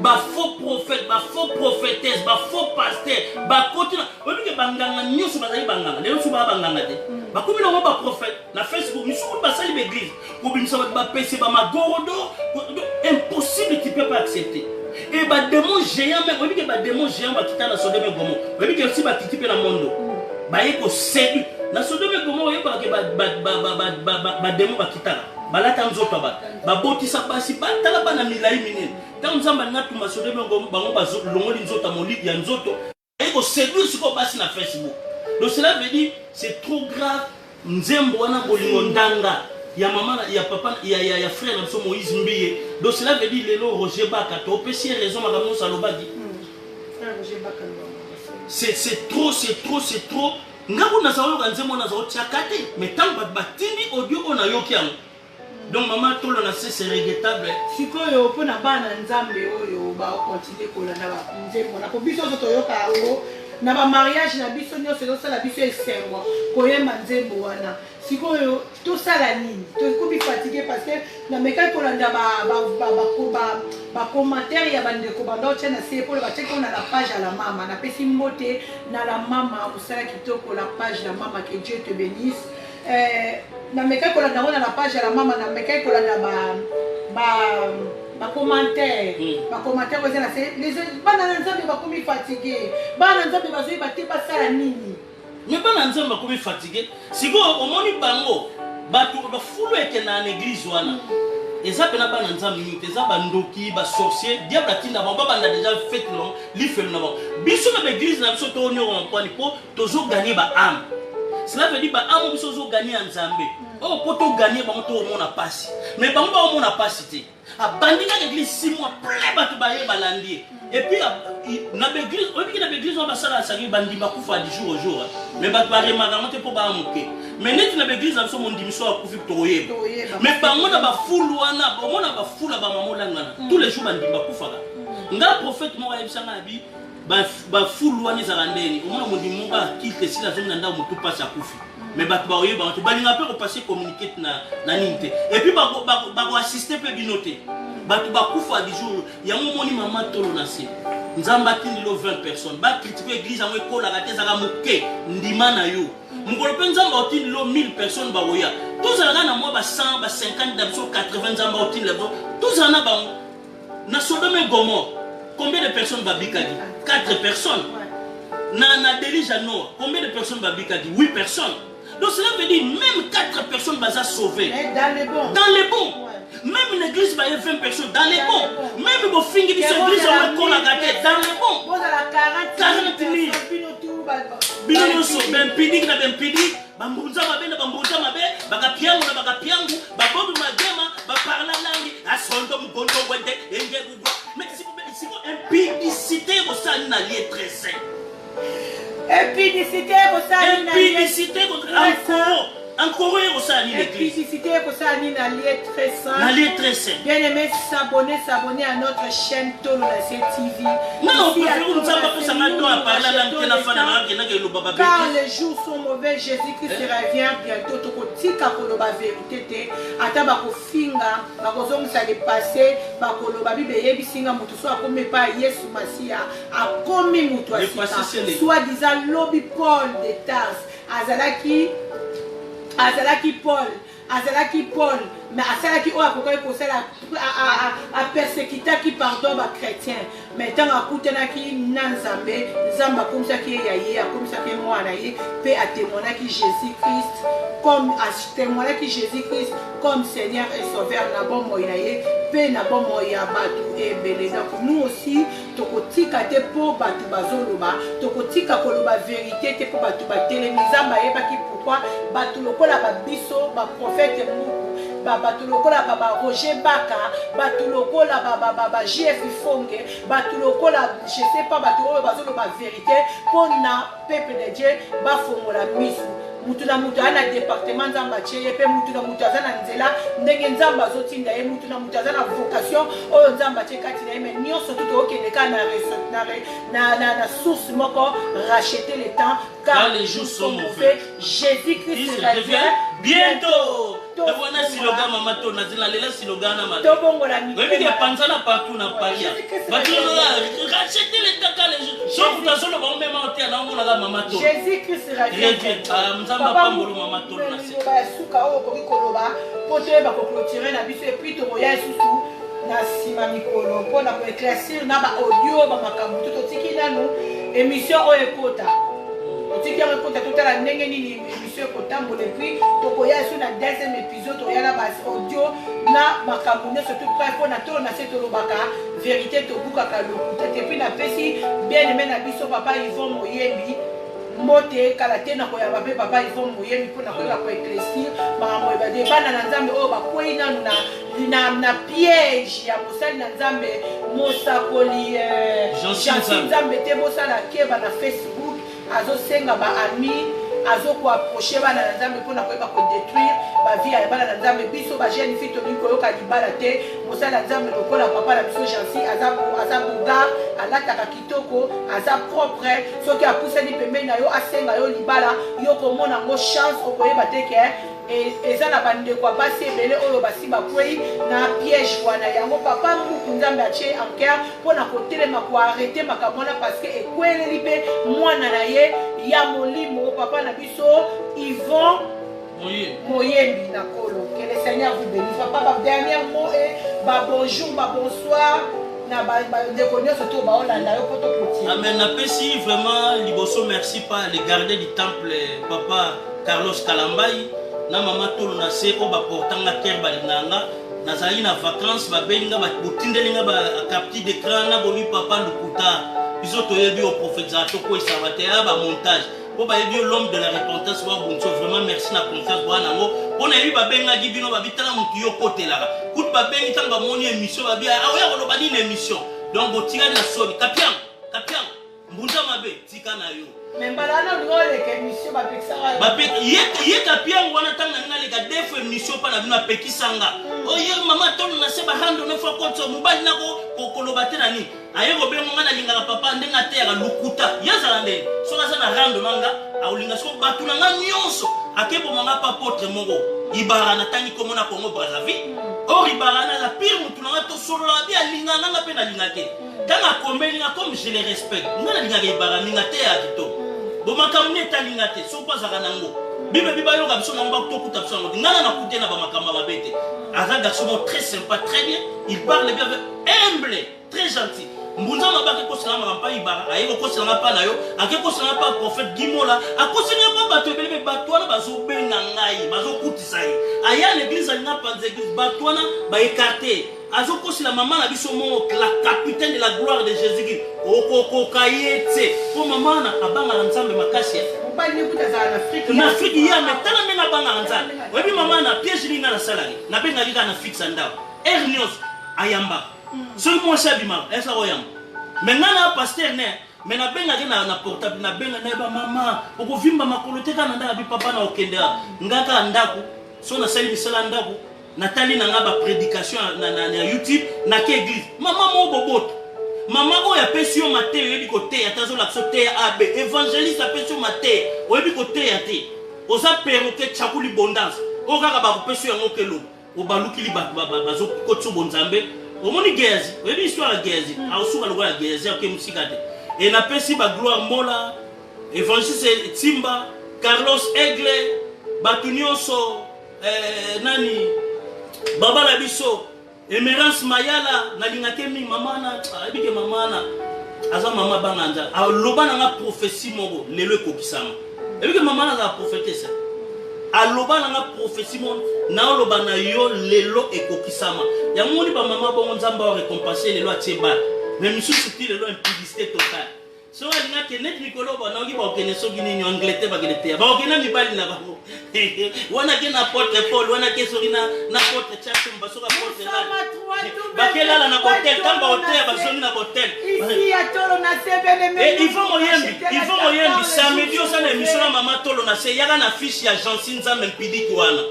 bafaux prophète, bafaux prophétesse, bafaux pasteur bakoti na oyebi ke banganga nyonso bazali banganga lelo so baa banganga te, bakomi nango baprophète na Facebook. Misuku basali baeglise kobimisa bato bapese bamagorodo. Impossible, tu peux pas accepter. Et badémon géant même, oyebi ke badémon géant bakita na Sodome et Gomorrhe, oyebi ke osi bakiti mpe na mondo, baye koséduire na Sodome et Gomorrhe. Oyebaka ke badémon bakitaka, balata nzoto ya bato, babotisa basi, batala bana milai minene. Ntango Nzambe alinga tuma Sodome, bango balongoli nzoto ya molili ya nzoto, baye koséduire sikoyo basi na Facebook. Donc cela veut dire c'est trop grave. Nzembo wana bolingo ndanga ya mama, ya papa, ya frère na biso Moïse Mbiye. Donc cela veut dire lelo Roger Baka, topesi ye raison, makambo nyonso alobaki, c'est trop, c'est trop, c'est trop. Ngango naza oyoka nzembo, naza otiaka te, mais ntango bato batindi audio oyo, nayoki yango. Donc mama, tolo na se, c'est regrettable. Sikoyo mpona bana Nzambe oyo bakontinue kolanda nzembo na po biso nyonso toyoka yango na bamariage na biso nyonso, ezosala biso esengo koyemba nzembo wana. Sikoyo tosala nini? Tokomi fatigué, parce que namekaki kolanda bacommentaire ya bandeko banda otya na se mpona batiaki oyo na la page ya la mama. Napesi mbote na la mama, mosala kitoko, la page la mama, que Dieu te bénisse. Eh, namekaki kolanda yango na la page ya la mama, namekaki kolanda ba commentaire, ba commentaire oyo eza na se. Bana na Nzambe bakomi fatigue, bana na Nzambe bazoyeba te basala nini. Mais bana Nzambe bakomi fatigue. Sikoyo omoni bango, bato bafulu ekendaka na église wana, eza mpena bana Nzambe mingi te, eza bandoki, basorcier. Diable atinda bango, babanda déjà fête na bango, lifelo na bango. Biso na baéglise na biso toonyokama mpwani mpo tozogagner baâme. Cela veut dire baâme biso ozogagner ya Nzambe oyo, mpo togagner bango toomona pasi, mais bango baomona pasi te. Abandi kaka église, 6 mois plein, bato baye balandi ye. Et puis na baéglise, oyebiki, na baéglise wana basala saki, bandimi bakufa du jour au jour, mais bato baremaka yango te mpo baya moke. Mais neti na baéglise na biso, mondimi so akufi, tokoyeba. Mais bango na bafulu wana, omona bafulu ya bamama olangana, tous les jours bandimi bakufaka. Nga prophète moko ayebisanga na bi bafulu wana ezalaka ndeni, omona mondimi moko akilte, esili, azongi na ndako, motu mpasi, akufi, mais bato baoyeba te, balinga mpe kopasser communiqué na nini te, et puis bakoassister mpe bino te. Bato bakufa du jour. Yango omoni, mama tolo na se, Nzambe atindeli 20 personnes, bacritiquer église yango, ekolaka te, ezalaka moke. Ndima na yo, mokolo mpe Nzambe aotindeli 1000 personnes, bakoya. Tozalaka na mwa ba 100, ba 50 na biso, 80, Nzambe aotindela biso, tozala na bango. Na Sodome et Gomorre, combien de personnes babikaki? 4 personnes. Na déluge ya Noah, combien de personnes babikaki? 8 personnes. Donc cela veut dire même 4 personnes baza sauvées. Dans les bons. Dans les bons. Même l'église baye 20 personnes, dans les bons. Même bofingi biso, église yango ekolaka te, dans les bons. Bozala 40 000. Bino nyonso bempidiki na bempidiki, bambunza mabe na bambunza mabe, bakapiangu na bakapiangu, babobi magema, baparla langi asondo mugondo wende engegugwa. Mais siko impudicité ekosala nini na lieu très saint? Impudicité ekosala nini? Impudicité encore, encore, ekosala nini église? Impudicité ekosala nini na lieu très saint? Na lieu très saint. Bien aimé, s'abonner, s'abonner à notre chaîne Tolo na Se TV. Non, préfère Nzambe apesanga don ya parler langue te, nafanda na akendaka eloba. Car les jours sont mauvais, Jésus-Christ revient bientôt. Tokotika koloba vérité te, ata bakofinga, bakozongisa le passé, bakoloba. Bible eyebisi nga, motu so akomi epai ya Yesu Masiya, akomi motu ya sika. Soit disant lobi Paul de Tarse azalaki Paul, azalaki Paul, mais asalaki oyo akokaki kosala, apersécutaki, pardon, bachrétien. Mais ntango akutanaki na Nzambe, Nzambe akomisaki ye ya ye, akomisaki ye mwana ye, mpe atémoignaki Jésus Christ comme atémoignaki Jésus Christ comme Seigneur et Sauveur na bomoi na ye mpe na bomoi ya bato ebele. Donc nous aussi, tokotika te mpo bato bazoloba, tokotika koloba vérité te mpo bato batelemi. Nzambe ayebaki pourquoi bato lokola babiso, baprophète Mbuku, bato lokola ba Roger Baka, bato lokola ba JF Ifonge, bato lokola je sais pas, bato oyo bazoloba vérité mpo na peuple de Dieu bafongola miso. Mutu na mutu aza na département Nzambe atie ye, mpe mutu na mutu aza na nzela ndenge Nzambe azotinda ye, mutu na mutu aza na vocation oyo Nzambe atie kati na ye. Mais nyonso tu tookende kaka na source moko: racheter le temps, car les jours sont mauvais. Jésus-Christ revient bientôt. Wana slogan, mama to nalela slogan na mabe. Tobongola. Oyebi ke panzana partout na Paris, bato racheter le temps car les jours so moto azoloba omema ote naomonaka mama to. Jésus Christ revient. Nzambe apambolo mama to na se. Liloba ya suka oyo okoki koloba mpo toyeba koclôturer na biso, et puis tokoya lisusu na nsima mikolo mpona koéclaircir na baaudio, bamakambo to totiki nanu émission oyo ekota, totiki yango ekota, totala ndenge nini émission ekotambola, et puis tokoya esu na deuxième épisode, toya na baaudio na makambo nyonso tout près. Mpo na Tolo na Se, tolobaka vérité, tobukaka lokuta te. Puis napesi bien aimé na biso papa Yvon Moyembi mbote. Kala te nakoyamba mpe papa Yvon Moyembi mpo nakoyeba koéclaircir makambo ebade. Bana na Nzambe oyo bakwei nanu na piège ya mosali na Nzambe, mosakoli Jansi Nzambe te, bosala keba na Facebook. Azosenga baami, azokoapprocher bana na Nzambe mpona koyeba kodétruire bavie ya bana na Nzambe. Biso bajeune fille tolingi koyoka libala te. Mosali ya Nzambe lokola papa na biso Jansi aza beau gars, alataka kitoko, aza propre. Soki apusani pembeni na yo, asenga yo libala, yo komona yango chance, okoyeba te ke eza na bandeko ya basi ebele oyo basi bakwei na piège wana. Yango papa Mbuku, Nzambe atie en cœur mpona kotelema koarrêter makambo wana, parce que ekweleli mpe mwana na ye ya molimo, papa na biso Yvon. Moyembi na kolo. Que le Seigneur vous bénisse. Papa, ba dernier mot et ba bonjour, ba bonsoir na ba ndeko nyonso to baolanda yo po tokotia. Amen. Napesi vraiment liboso merci pa le gardien du temple papa Carlos Kalambayi na mama Tolo na se oyo baportanga cœur balingaka nga. Nazalaki na vacances, babengi nga, botindeli nga ba capture d'écran na bobi papa lokuta. Biso toyebi yo prophétisaka tokweyisaka te ya ba montage. Po bayebi yo l'homme de la repentance wa bunso vraiment merci na confiance bwa nango. Po nayebi babengaki bino babi tala mutu yo kotelaka. Kutu babengi tango bamoni émission babi ah oya koloba nini émission. Donc botikali na soni. Kapiang, kapiang. Mbunza mabe tika na yo. Mais mbala wana olingi oleka émission bapekisaka yo. Bape ye ye kapiang wana tango na naleka deux fois émission pa na bino apekisa nga. Mm. Oye mama tolo na se ba rando na fois konso mobali nako koloba te na nini. Aye kobengo nga nalingaka papa ndenge ateyaka lokuta. Ye azala ndenge soki aza na rando na nga akolinga soko bato na nga nyonso akeboma nga pa potre moko Ibara natangi kombo na Congo Brazzaville. Or Ibara na la pire mutu na nga tosololaka bi alingaka nga mpe nalinga te. Ntango akomeli nga comme je le respecte nga nalingaka Ibara mingi ateyaka kitoko. Bo makambo nde etali nga te soki azalaka nango bible bi bayoka biso nango bakuta biso yango te nga na nakute na bamakambo ya mabe te. Aza garçon moko très sympa, très bien, il parle bien avec humble, très gentil. Mbunza mabe ake kosela makambo pa Ibara, aye kokosela nga pa na yo, ake kosela nga pa prophète Gimola, akoseli nga pa bato ebele, me bato wana bazobenga ngai, bazokutisa ye. Aya na église alinga panza église, bato wana ba écarter. Azokosela mama na biso moko, la capitaine de la gloire de Jésus-Christ. Okokoka ye te. Po mama wana abangaka Nzambe makasi. Mobali ne kuta azala na Afrique. Na Afrique ye, mais tala ndenge abangaka Nzambe. Oyebi mama na piège nini nga nasalaki? Nabengaki kaka na fixe ya ndako. Heure nyonso ayambaka. Soki mwasi abimaka, ayesaka oyamba. Mais nga na pasteur ne, mais nabengaki na, na portable, nabenga na yeba mama, okovimba makolo te kaka na ndako, abi papa na okende awa. Nga kaka ndako, so nasali misala ndako, natali na nga ba prédication na, na, na YouTube, nake église. Mama moko boboto. Mama oyo apesi yo mateya oyebi koteya te, azolakisa yo teya AB. Évangéliste apesi yo mateya oyebi koteya te. Oza perroquet tshakuli bondance. Oyo kaka bakopesi yo yango ke loba. Obalukili bato bazokotisa bonzambe. Omoni Gehazi, oyebi histoire ya Gehazi, aosuka lokola Gehazi ake mosika te. E napesi ba Gloire Mola, Évangéliste Timba, Carlos Aigle, bato nyonso nani baba na biso Emerance Mayala nalingaki mingi mama na ayebi ke mama na aza mama banga nzala aloba na nga prophétie moko lelo ekokisama eyebi ke mama na azala prophétesse aloba na nga prophétie moko naoloba na yo lelo ekokisama yango moni bamama bongo nzambe ao récompense lelo atie bana mais misusu ti lelo impudicité totale soki alingi akende neti mikolo banaoki bakokende soki nini Angleterre bakende teya bakokende na mibali na bango wana ke na apôtre Paul wana ke soki na apôtre Chasumba soki apôtre bakelala na hotel ntango bahotel bazongi na hotel. Ivo Moyembi, Ivo Moyembi samedi oza na émission na mama Tolo na se yaka na fiche ya Jansi Nzambe mpidiki wana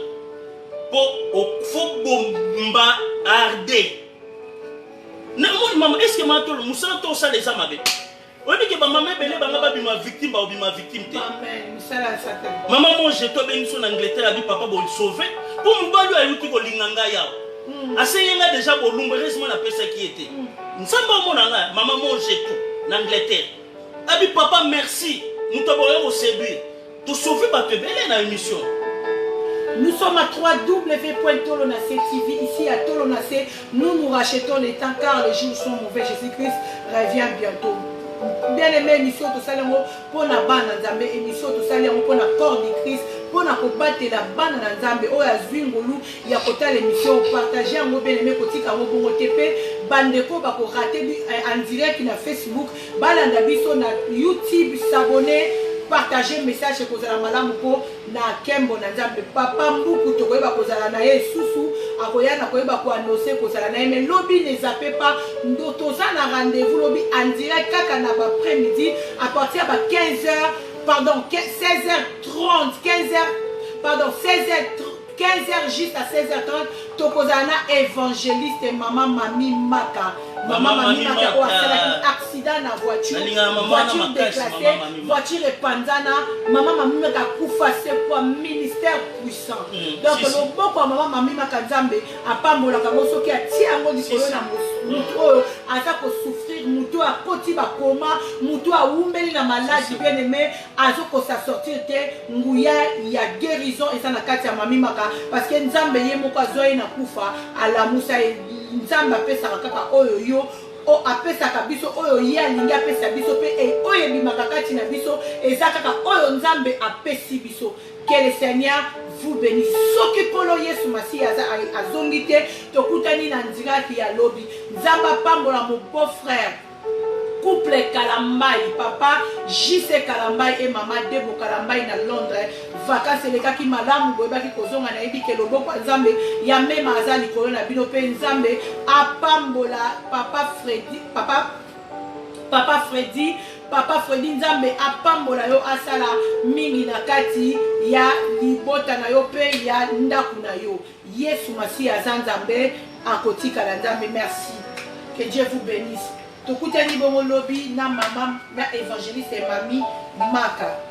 po fo bomba arde namoni mama est ce que mama Tolo mosala to osala eza mabe? Oyebi ke bamama ebele banga babima victime, baobima victime te. Mama monge to abengi biso na Angleterre abi papa bosauve mpo mobali oyo ayuti kolinga ngai awa asengi ngai deja bolumbu, heureusement napesaki ye te. Nzambe omona ngai mama monge tout na Angleterre abi papa merci moto aboya koséduire tosauve bato ebele na émission. Nous sommes à www.tolonase TV. Ici à Tolonase, nous nous rachetons les temps car les jours sont mauvais. Jésus-Christ revient bientôt. Bien aimé, émission tosali yango mpona bana Nzambe, émission tosali yango mpona corps du Christ, mpona kobatela bana na Nzambe oyo azwi ngolu ya kotala émission, partage yango bien aimé, kotika yango bongo te mpe bandeko bakorate en direct na Facebook, balanda biso na YouTube, s'abonner, partager message ekozala malamu mpo na kembo na Nzambe. Papa Mbuku tokoyeba kozala na ye lisusu, akoya na koyeba koannonce kozala na ye, mais lobi ne zappe pas, ndo toza na rendez-vous lobi en direct kaka na ba après-midi à partir ya ba 15h, pardon 16h30, 15h, pardon 16h, 15h juste à 16h30 tokozala na évangéliste mama Mami Maka. Mama Mami Maka oyo asalaki accident na voiture, voiture déclassée, voiture epanzana. Mama Mami Maka akufa sekwa, ministère puissant. Donc loboko ya Mama Mami Maka, Nzambe apambolaka yango soki atie yango likolo na motu oyo aza kosouffrir, motu oyo akoti bakoma, motu oyo awumbeli na maladi, bien aimé, azokosa sortir te. Nguya ya guérison eza na kati ya Mami Maka, parce que Nzambe ye moko azwa ye na kufa, alamusa ye. Nzambe apesaka kaka oyo yo o apesaka biso, oyo ye alingi apesa biso, mpe oyo ebimaka kati na biso eza kaka oyo Nzambe apesi biso. Que le Seigneur vous bénisse. Soki Nkolo Yesu Masiya aza azongi te, tokutani na ndiraki ya lobi. Nzambe apambola mon beau frère, couple Kalambai, papa JC Kalambai et mama Debo Kalambai na Londres. Vacances elekaki malamu, boyebaki kozonga. Nayebi ke loboko ya Nzambe ya mema aza likolo na bino, mpe Nzambe apambola papa Fredi, papa Fredi, papa Fredi. Nzambe apambola yo, asala mingi na kati ya libota na yo mpe ya ndako na yo. Yesu Masiya aza Nzambe, akotikala Nzambe. Merci, que Dieu vous bénisse. Tokutani bongo lobi na mama na évangéliste Mami Maka.